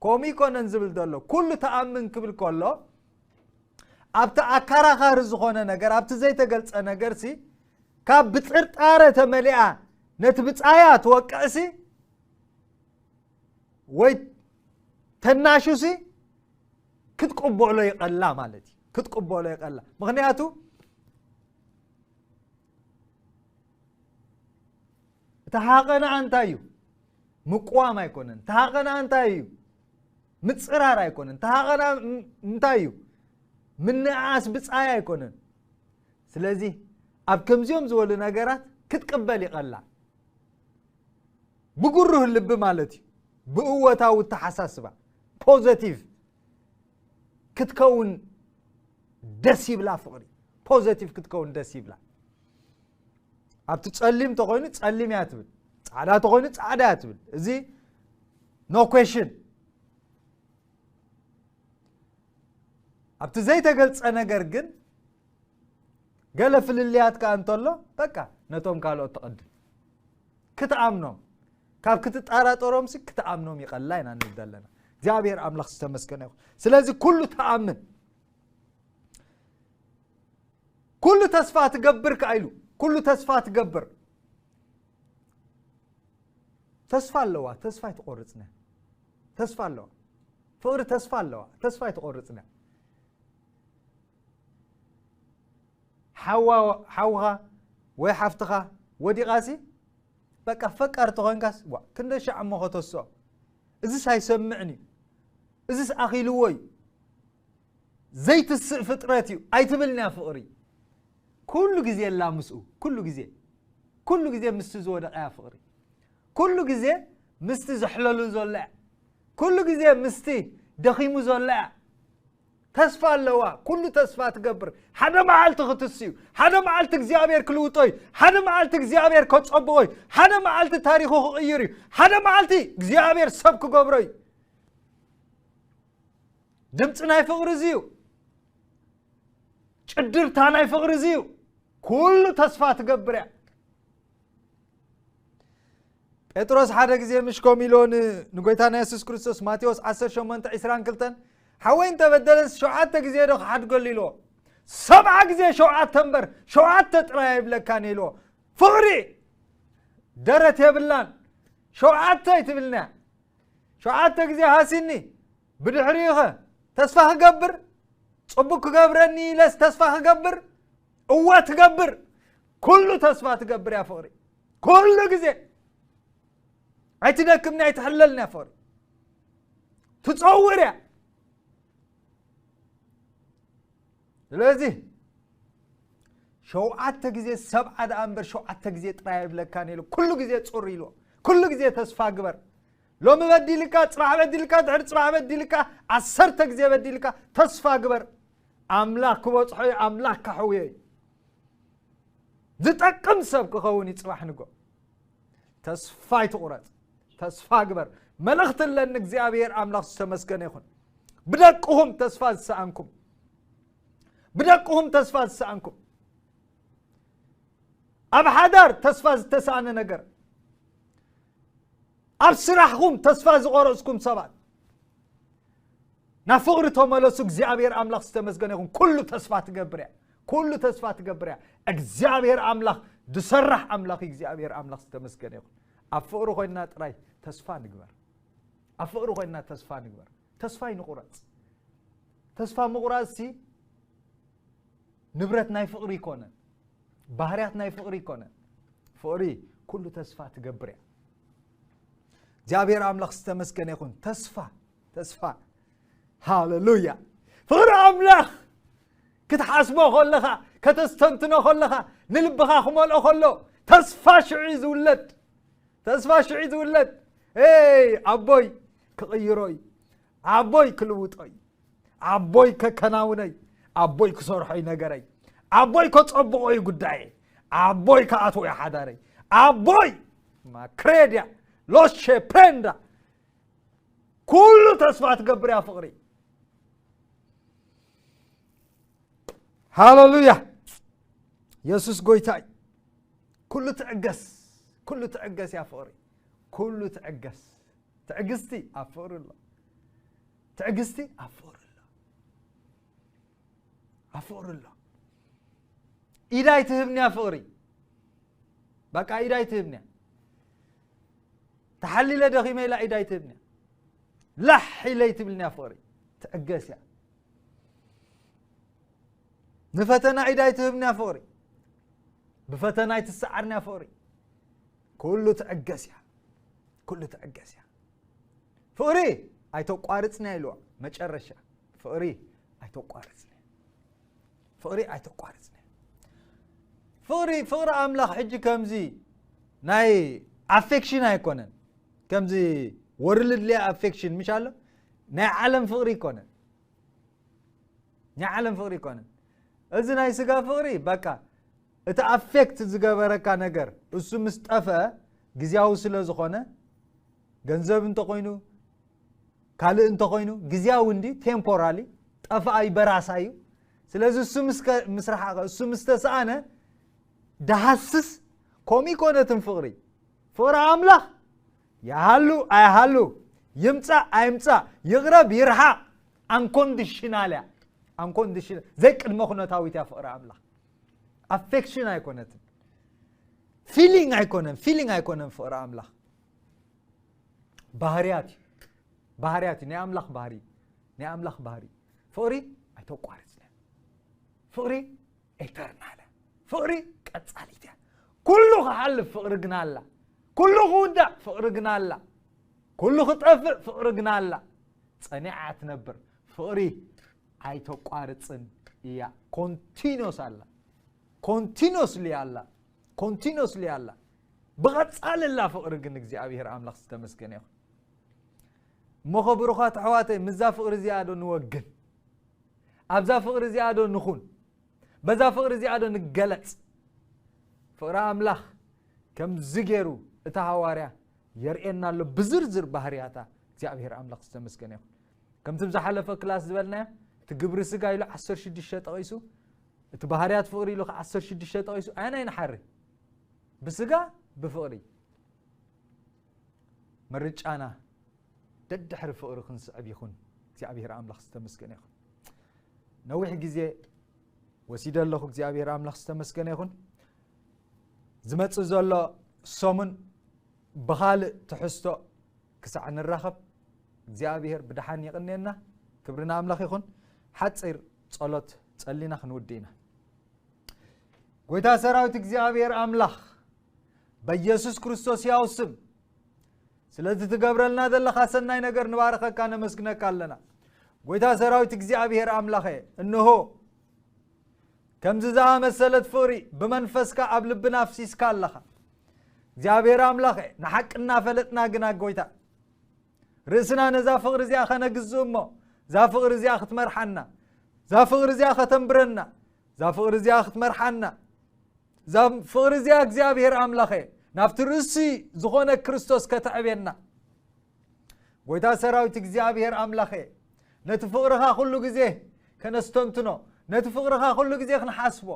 ከምኡ ይኮነን ዝብል ዘሎ። ኩሉ ተኣምን ክብል ከሎ ኣብቲ ኣካራኻሪ ዝኾነ ነገር፣ ኣብቲ ዘይተገልፀ ነገርሲ ካብ ብጥርጣረ ተመሊኣ ነቲ ብፃያ ትወቅዕሲ ወይ ተናሹሲ ክትቅበሎ ይቐላ ማለት እዩ። ክትቅበሎ ይቐላ። ምኽንያቱ እቲ ሃቐና እንታይ እዩ? ምቅዋም ኣይኮነን። እቲ ሃቐና እንታይ እዩ? ምፅራር ኣይኮነን። እቲ ሃቐና ም- እንታይ እዩ? ምንእኣስ ብፃይ ኣይኮነን። ስለዚ ኣብ ከምዚኦም ዝበሉ ነገራት ክትቅበል ይቐላ። ብጉሩህ ልቢ ማለት እዩ። ብእወታዊ ተሓሳስባ ፖዘቲቭ ክትከውን ደስ ይብላ ፍቕሪ። ፖዘቲቭ ክትከውን ደስ ይብላ። ኣብቲ ፀሊም ተኾይኑ ፀሊም እያ ትብል፣ ፃዕዳ ተኾይኑ ፃዕዳ እያ ትብል። እዚ ኖ ኩዌሽን። ኣብቲ ዘይተገልፀ ነገር ግን ገለ ፍልልያት ከኣ እንተሎ በቃ ነቶም ካልኦት ትቐድም። ክትኣምኖም፣ ካብ ክትጠራጠሮምሲ ክትኣምኖም ይቐላ ኢና ንብል ዘለና። እግዚኣብሔር ኣምላኽ ዝተመስገነ ይኹን። ስለዚ ኩሉ ተኣምን። ኩሉ ተስፋ ትገብር ከኣ ኢሉ። ኩሉ ተስፋ ትገብር። ተስፋ ኣለዋ፣ ተስፋ ኣይትቆርጽን እያ። ተስፋ ኣለዋ። ፍቕሪ ተስፋ ኣለዋ፣ ተስፋ ኣይትቆርጽን እያ። ሓዋ-፣ ሓውኻ ወይ ሓፍትኻ ወዲቓሲ በቃ ፈቃር ተኾንካስ ዋ ክንደይ ሻዕ እሞ ከተስኦ። እዝስ ኣይሰምዕን እዩ። እዝስ ኣኺልዎ እዩ። ዘይትስእ ፍጥረት እዩ ኣይትብልን እያ ፍቕሪ። ኩሉ ግዜ ኣላ ምስኡ፣ ኩሉ ግዜ። ኩሉ ግዜ ምስቲ ዝወደቐ እያ ፍቕሪ። ኩሉ ግዜ ምስቲ ዘሕለሉ ዘሎ እያ። ኩሉ ግዜ ምስቲ ደኺሙ ዘሎ እያ። ተስፋ ኣለዋ፣ ኩሉ ተስፋ ትገብር። ሓደ መዓልቲ ክትስዩ፣ ሓደ መዓልቲ እግዚኣብሔር ክልውጦ እዩ፣ ሓደ መዓልቲ እግዚኣብሔር ከጸብቆ እዩ፣ ሓደ መዓልቲ ታሪኹ ክቕይር እዩ፣ ሓደ መዓልቲ እግዚኣብሔር ሰብ ክገብሮ እዩ። ድምፂ ናይ ፍቕሪ እዚ እዩ። ጭድርታ ናይ ፍቕሪ እዚ እዩ። ኩሉ ተስፋ ትገብር እያ። ጴጥሮስ ሓደ ግዜ ምሽ ከምኡ ኢሎ ን-፣ ንጎይታና የሱስ ክርስቶስ ማቴዎስ ዓሰርተ ሸሞንተ ዕስራን ክልተን ሓወይ እንተበደለስ ሸውዓተ ግዜ ዶ ክሓድገሉ ኢልዎ? ሰብዓ ግዜ ሸውዓተ እምበር ሸውዓተ ጥራይ ኣይብለካን ኢልዎ። ፍቕሪ ደረት የብላን። ሸውዓተ ኣይትብልና። ሸውዓተ ግዜ ሃሲኒ ብድሕሪኡ ኸ ተስፋ ክገብር? ጽቡቅ ክገብረኒ ኢለስ ተስፋ ክገብር? እወ ትገብር። ኩሉ ተስፋ ትገብር እያ ፍቕሪ። ኩሉ ግዜ ኣይትደክምን ኣይትሕለልን እያ ፍቕሪ። ትጸውር እያ። ስለዚ ሸውዓተ ግዜ ሰብዓ ደኣ እምበር ሸውዓተ ግዜ ጥራይ ኣይብለካን ኢሉ ኩሉ ግዜ ጹር ኢሉ ኩሉ ግዜ ተስፋ ግበር። ሎሚ በዲልካ፣ ጽባሕ በዲልካ፣ ድሕሪ ጽባሕ በዲልካ፣ ዓሰርተ ግዜ በዲልካ ተስፋ ግበር። ኣምላኽ ክበጽሖ እዩ፣ ኣምላኽ ከሕውዮ እዩ። ዝጠቅም ሰብ ክኸውን እዩ ጽባሕ ንጎ። ተስፋ ኣይትቑረጽ፣ ተስፋ ግበር። መልእኽቲ ኣለኒ። እግዚኣብሔር ኣምላኽ ዝተመስገነ ይኹን። ብደቅኹም ተስፋ ዝሰኣንኩም፣ ብደቅኹም ተስፋ ዝሰኣንኩም፣ ኣብ ሓዳር ተስፋ ዝተሰኣነ ነገር፣ ኣብ ስራሕኹም ተስፋ ዝቆረጽኩም ሰባት፣ ናብ ፍቕሪ ተመለሱ። እግዚኣብሔር ኣምላኽ ዝተመስገነ ይኹን። ኩሉ ተስፋ ትገብር እያ፣ ኩሉ ተስፋ ትገብር እያ። እግዚኣብሔር ኣምላኽ ዝሰርሕ ኣምላኽ እዩ። እግዚኣብሔር ኣምላኽ ዝተመስገነ ይኹን። ኣብ ፍቕሪ ኮይንና ጥራይ ተስፋ ንግበር፣ ኣብ ፍቕሪ ኮይንና ተስፋ ንግበር። ተስፋ ይንቑረጽ። ተስፋ ምቑራጽ ሲ ንብረት ናይ ፍቕሪ ይኮነን፣ ባህርያት ናይ ፍቕሪ ይኮነን። ፍቕሪ ኩሉ ተስፋ ትገብር እያ። እግዚኣብሔር ኣምላኽ ዝተመስገነ ይኹን። ተስፋ፣ ተስፋ። ሃሌሉያ። ፍቕሪ ኣምላኽ ክትሓስቦ ከለኻ፣ ከተስተንትኖ ከለኻ፣ ንልብኻ ክመልኦ ከሎ፣ ተስፋ ሽዑ እዩ ዝውለድ። ተስፋ ሽዑ እዩ ዝውለድ። ኤይ፣ ኣቦይ ክቕይሮ እዩ፣ ኣቦይ ክልውጦ እዩ፣ ኣቦይ ከከናውነይ፣ ኣቦይ ክሰርሖ እዩ ነገረይ፣ ኣቦይ ከጸብቆ እዩ ጉዳየ፣ ኣቦይ ከኣትዎ እዩ ሓዳረይ፣ ኣቦይ ማክሬድያ ሎሼ ፕሬንዳ። ኩሉ ተስፋ ትገብር እያ ፍቕሪ። ሃሌሉያ። የሱስ ጎይታ እዩ። ኩሉ ትዕገስ፣ ኩሉ ትዕገስ እያ ፍቕሪ። ኩሉ ትዕገስ። ትዕግስቲ ኣብ ፍቕሪ ኣሎ። ትዕግስቲ ኣብ ፍቕሪ ኣሎ። ኣብ ፍቕሪ ኣሎ። ኢድ ኣይትህብንያ ፍቕሪ። በቃ ኢድ ኣይትህብንያ። ተሓሊለ ደኺመ ኢላ ኢድ ኣይትህብንያ። ላሕ ኢለ ኣይትብልንያ ፍቕሪ። ትዕገስ እያ። ንፈተና ኢድ ኣይትህብንያ ፍቕሪ። ብፈተና ኣይትሰዓርንያ ፍቕሪ። ኩሉ ትዕገስ እያ። ኩሉ ትዕገስ እያ። ፍቕሪ ኣይተቋርጽንያ ኢልዋ መጨረሻ። ፍቕሪ ኣይተቋርጽንያ። ፍቕሪ ኣይተቋርጽንያ። ፍቕሪ፣ ፍቕሪ ኣምላኽ ሕጂ ከምዚ ናይ ኣፌክሽን ኣይኮነን። ከምዚ ወርልድሊ ኣፌክሽን ምሽ ኣሎ፣ ናይ ዓለም ፍቕሪ ኣይኮነን። ናይ ዓለም ፍቕሪ ኣይኮነን። እዚ ናይ ስጋ ፍቕሪ በቃ እቲ ኣፌክት ዝገበረካ ነገር እሱ ምስ ጠፍአ ግዝያዊ ስለ ዝኾነ፣ ገንዘብ እንተኾይኑ፣ ካልእ እንተኾይኑ፣ ግዝያዊ እንዲ፣ ቴምፖራሊ፣ ጠፍኣ እዩ፣ በራሳ እዩ። ስለዚ እሱ ምስ ከ-፣ ምስ ረሓቐ፣ እሱ ምስ ተሰኣነ፣ ደሃስስ ከምኡ ይኮነትን ፍቕሪ። ፍቕሪ ኣምላኽ ይሃሉ ኣይሃሉ፣ ይምጻእ ኣይምጻእ፣ ይቕረብ ይርሓቕ፣ ኣንኮንዲሽናል እያ። ኣንኮንዲሽናል፣ ዘይቅድመ ኩነታዊት እያ ፍቕሪ ኣምላኽ። ኣፌክሽን ኣይኮነትን። ፊሊንግ ኣይኮነን፣ ፊሊንግ ኣይኮነን ፍቕሪ ኣምላኽ። ባህርያት እዩ። ባህርያት እዩ። ናይ ኣምላኽ ባህሪ እዩ። ናይ ኣምላኽ ባህሪ እዩ። ፍቕሪ ኣይተቋርጽን እያ። ፍቕሪ ኤተርናል እያ። ፍቕሪ ቀጻሊት እያ። ኩሉ ክሓልፍ ፍቕሪ ግና ኣላ። ኩሉ ክውዳእ ፍቕሪ ግና ኣላ። ኩሉ ክጠፍእ ፍቕሪ ግና ኣላ። ጸኒዓ ትነብር። ፍቕሪ ኣይተቋርጽን እያ። ኮንቲኖስ ኣላ። ኮንቲኖስሊ ኣላ። ኮንቲኖስሊ ኣላ። ብቐጻሊ ኣላ ፍቕሪ ግን እግዚኣብሔር ኣምላኽ ዝተመስገነ ይኹን። እሞ ኸ ብሩኻት ኣሕዋተይ፣ ምስዛ ፍቕሪ እዚኣ ዶ ንወግን? ኣብዛ ፍቕሪ እዚኣ ዶ ንኹን? በዛ ፍቕሪ እዚኣ ዶ ንገለጽ? ፍቕሪ ኣምላኽ ከምዚ ገይሩ እቲ ሃዋርያ የርእየና ኣሎ ብዝርዝር ባህርያታ። እግዚኣብሔር ኣምላኽ ዝተመስገነ ይኹን። ከምቲ ብዝሓለፈ ክላስ ዝበልናዮ፣ እቲ ግብሪ ስጋ ኢሉ ዓሰርተ ሽዱሽተ ጠቒሱ፣ እቲ ባህርያት ፍቕሪ ኢሉ ከዓ ዓሰርተ ሽዱሽተ ጠቒሱ፣ ኣየናይ ንሓሪ? ብስጋ፣ ብፍቕሪ? ምርጫና ደድሕሪ ፍቕሪ ክንስዕብ ይኹን። እግዚኣብሔር ኣምላኽ ዝተመስገነ ይኹን። ነዊሕ ግዜ ወሲደ ኣለኹ። እግዚኣብሔር ኣምላኽ ዝተመስገነ ይኹን። ዝመጽእ ዘሎ ሰሙን ብኻልእ ትሕዝቶ ክሳዕ ንራኸብ እግዚኣብሔር ብደሓን ይቕንየና። ክብሪ ንኣምላኽ ይኹን። ሓጺር ጸሎት ጸሊና ክንውድእ ኢና። ጎይታ ሰራዊት እግዚኣብሔር ኣምላኽ፣ በኢየሱስ ክርስቶስ ሕያው ስም ስለዚ ትገብረልና ዘለኻ ሰናይ ነገር ንባርኸካ፣ ነመስግነካ ኣለና። ጎይታ ሰራዊት እግዚኣብሔር ኣምላኸ፣ እንሆ ከምዚ ዝኣመሰለት ፍቕሪ ብመንፈስካ ኣብ ልብና ኣፍሲስካ ኣለኻ። እግዚኣብሔር ኣምላኸ፣ ንሓቂ እናፈለጥና ግና ጎይታ፣ ርእስና ነዛ ፍቕሪ እዚኣ ኸነግዝእ እሞ፣ እዛ ፍቕሪ እዚኣ ክትመርሓና፣ እዛ ፍቕሪ እዚኣ ከተንብረና፣ እዛ ፍቕሪ እዚኣ ክትመርሓና፣ እዛ ፍቕሪ እዚኣ እግዚኣብሔር ኣምላኸ ናብቲ ርእሲ ዝኾነ ክርስቶስ ከተዕብየና። ጎይታ ሰራዊት እግዚኣብሔር ኣምላኸ፣ ነቲ ፍቕርኻ ኩሉ ግዜ ከነስተንትኖ፣ ነቲ ፍቕርኻ ኩሉ ግዜ ክንሓስቦ፣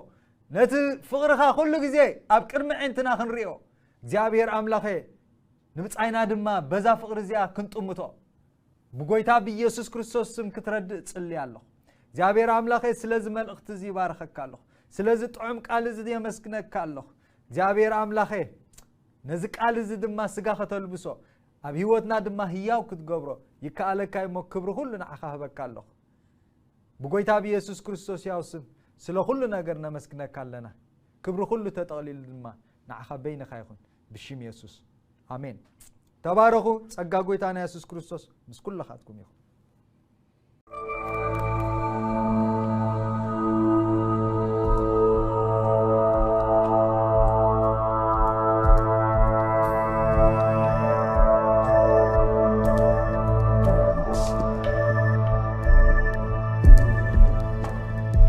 ነቲ ፍቕርኻ ኩሉ ግዜ ኣብ ቅድሚ ዕንትና ክንሪኦ፣ እግዚኣብሔር ኣምላኸ ንብጻይና ድማ በዛ ፍቕሪ እዚኣ ክንጥምቶ ብጎይታ ብኢየሱስ ክርስቶስ ስም ክትረድእ እጽሊ ኣለኹ። እግዚኣብሔር ኣምላኸ ስለዚ መልእኽቲ እዚ ይባርኸካ ኣለኹ። ስለዚ ጥዑም ቃል እዚ የመስግነካ ኣለኹ። እግዚኣብሔር ኣምላኸ ነዚ ቃል እዚ ድማ ስጋ ከተልብሶ ኣብ ህይወትና ድማ ህያው ክትገብሮ ይከኣለካ እሞ ክብሪ ኩሉ ንዓኻ ህበካ ኣለኹ። ብጎይታ ብኢየሱስ ክርስቶስ ያው ስም ስለ ኩሉ ነገር ነመስግነካ ኣለና። ክብሪ ኩሉ ተጠቕሊሉ ድማ ንዓኻ በይንኻ ይኹን ብሽም የሱስ ኣሜን። ተባረኹ። ጸጋ ጎይታና የሱስ ክርስቶስ ምስ ኩልኻትኩም ይኹን።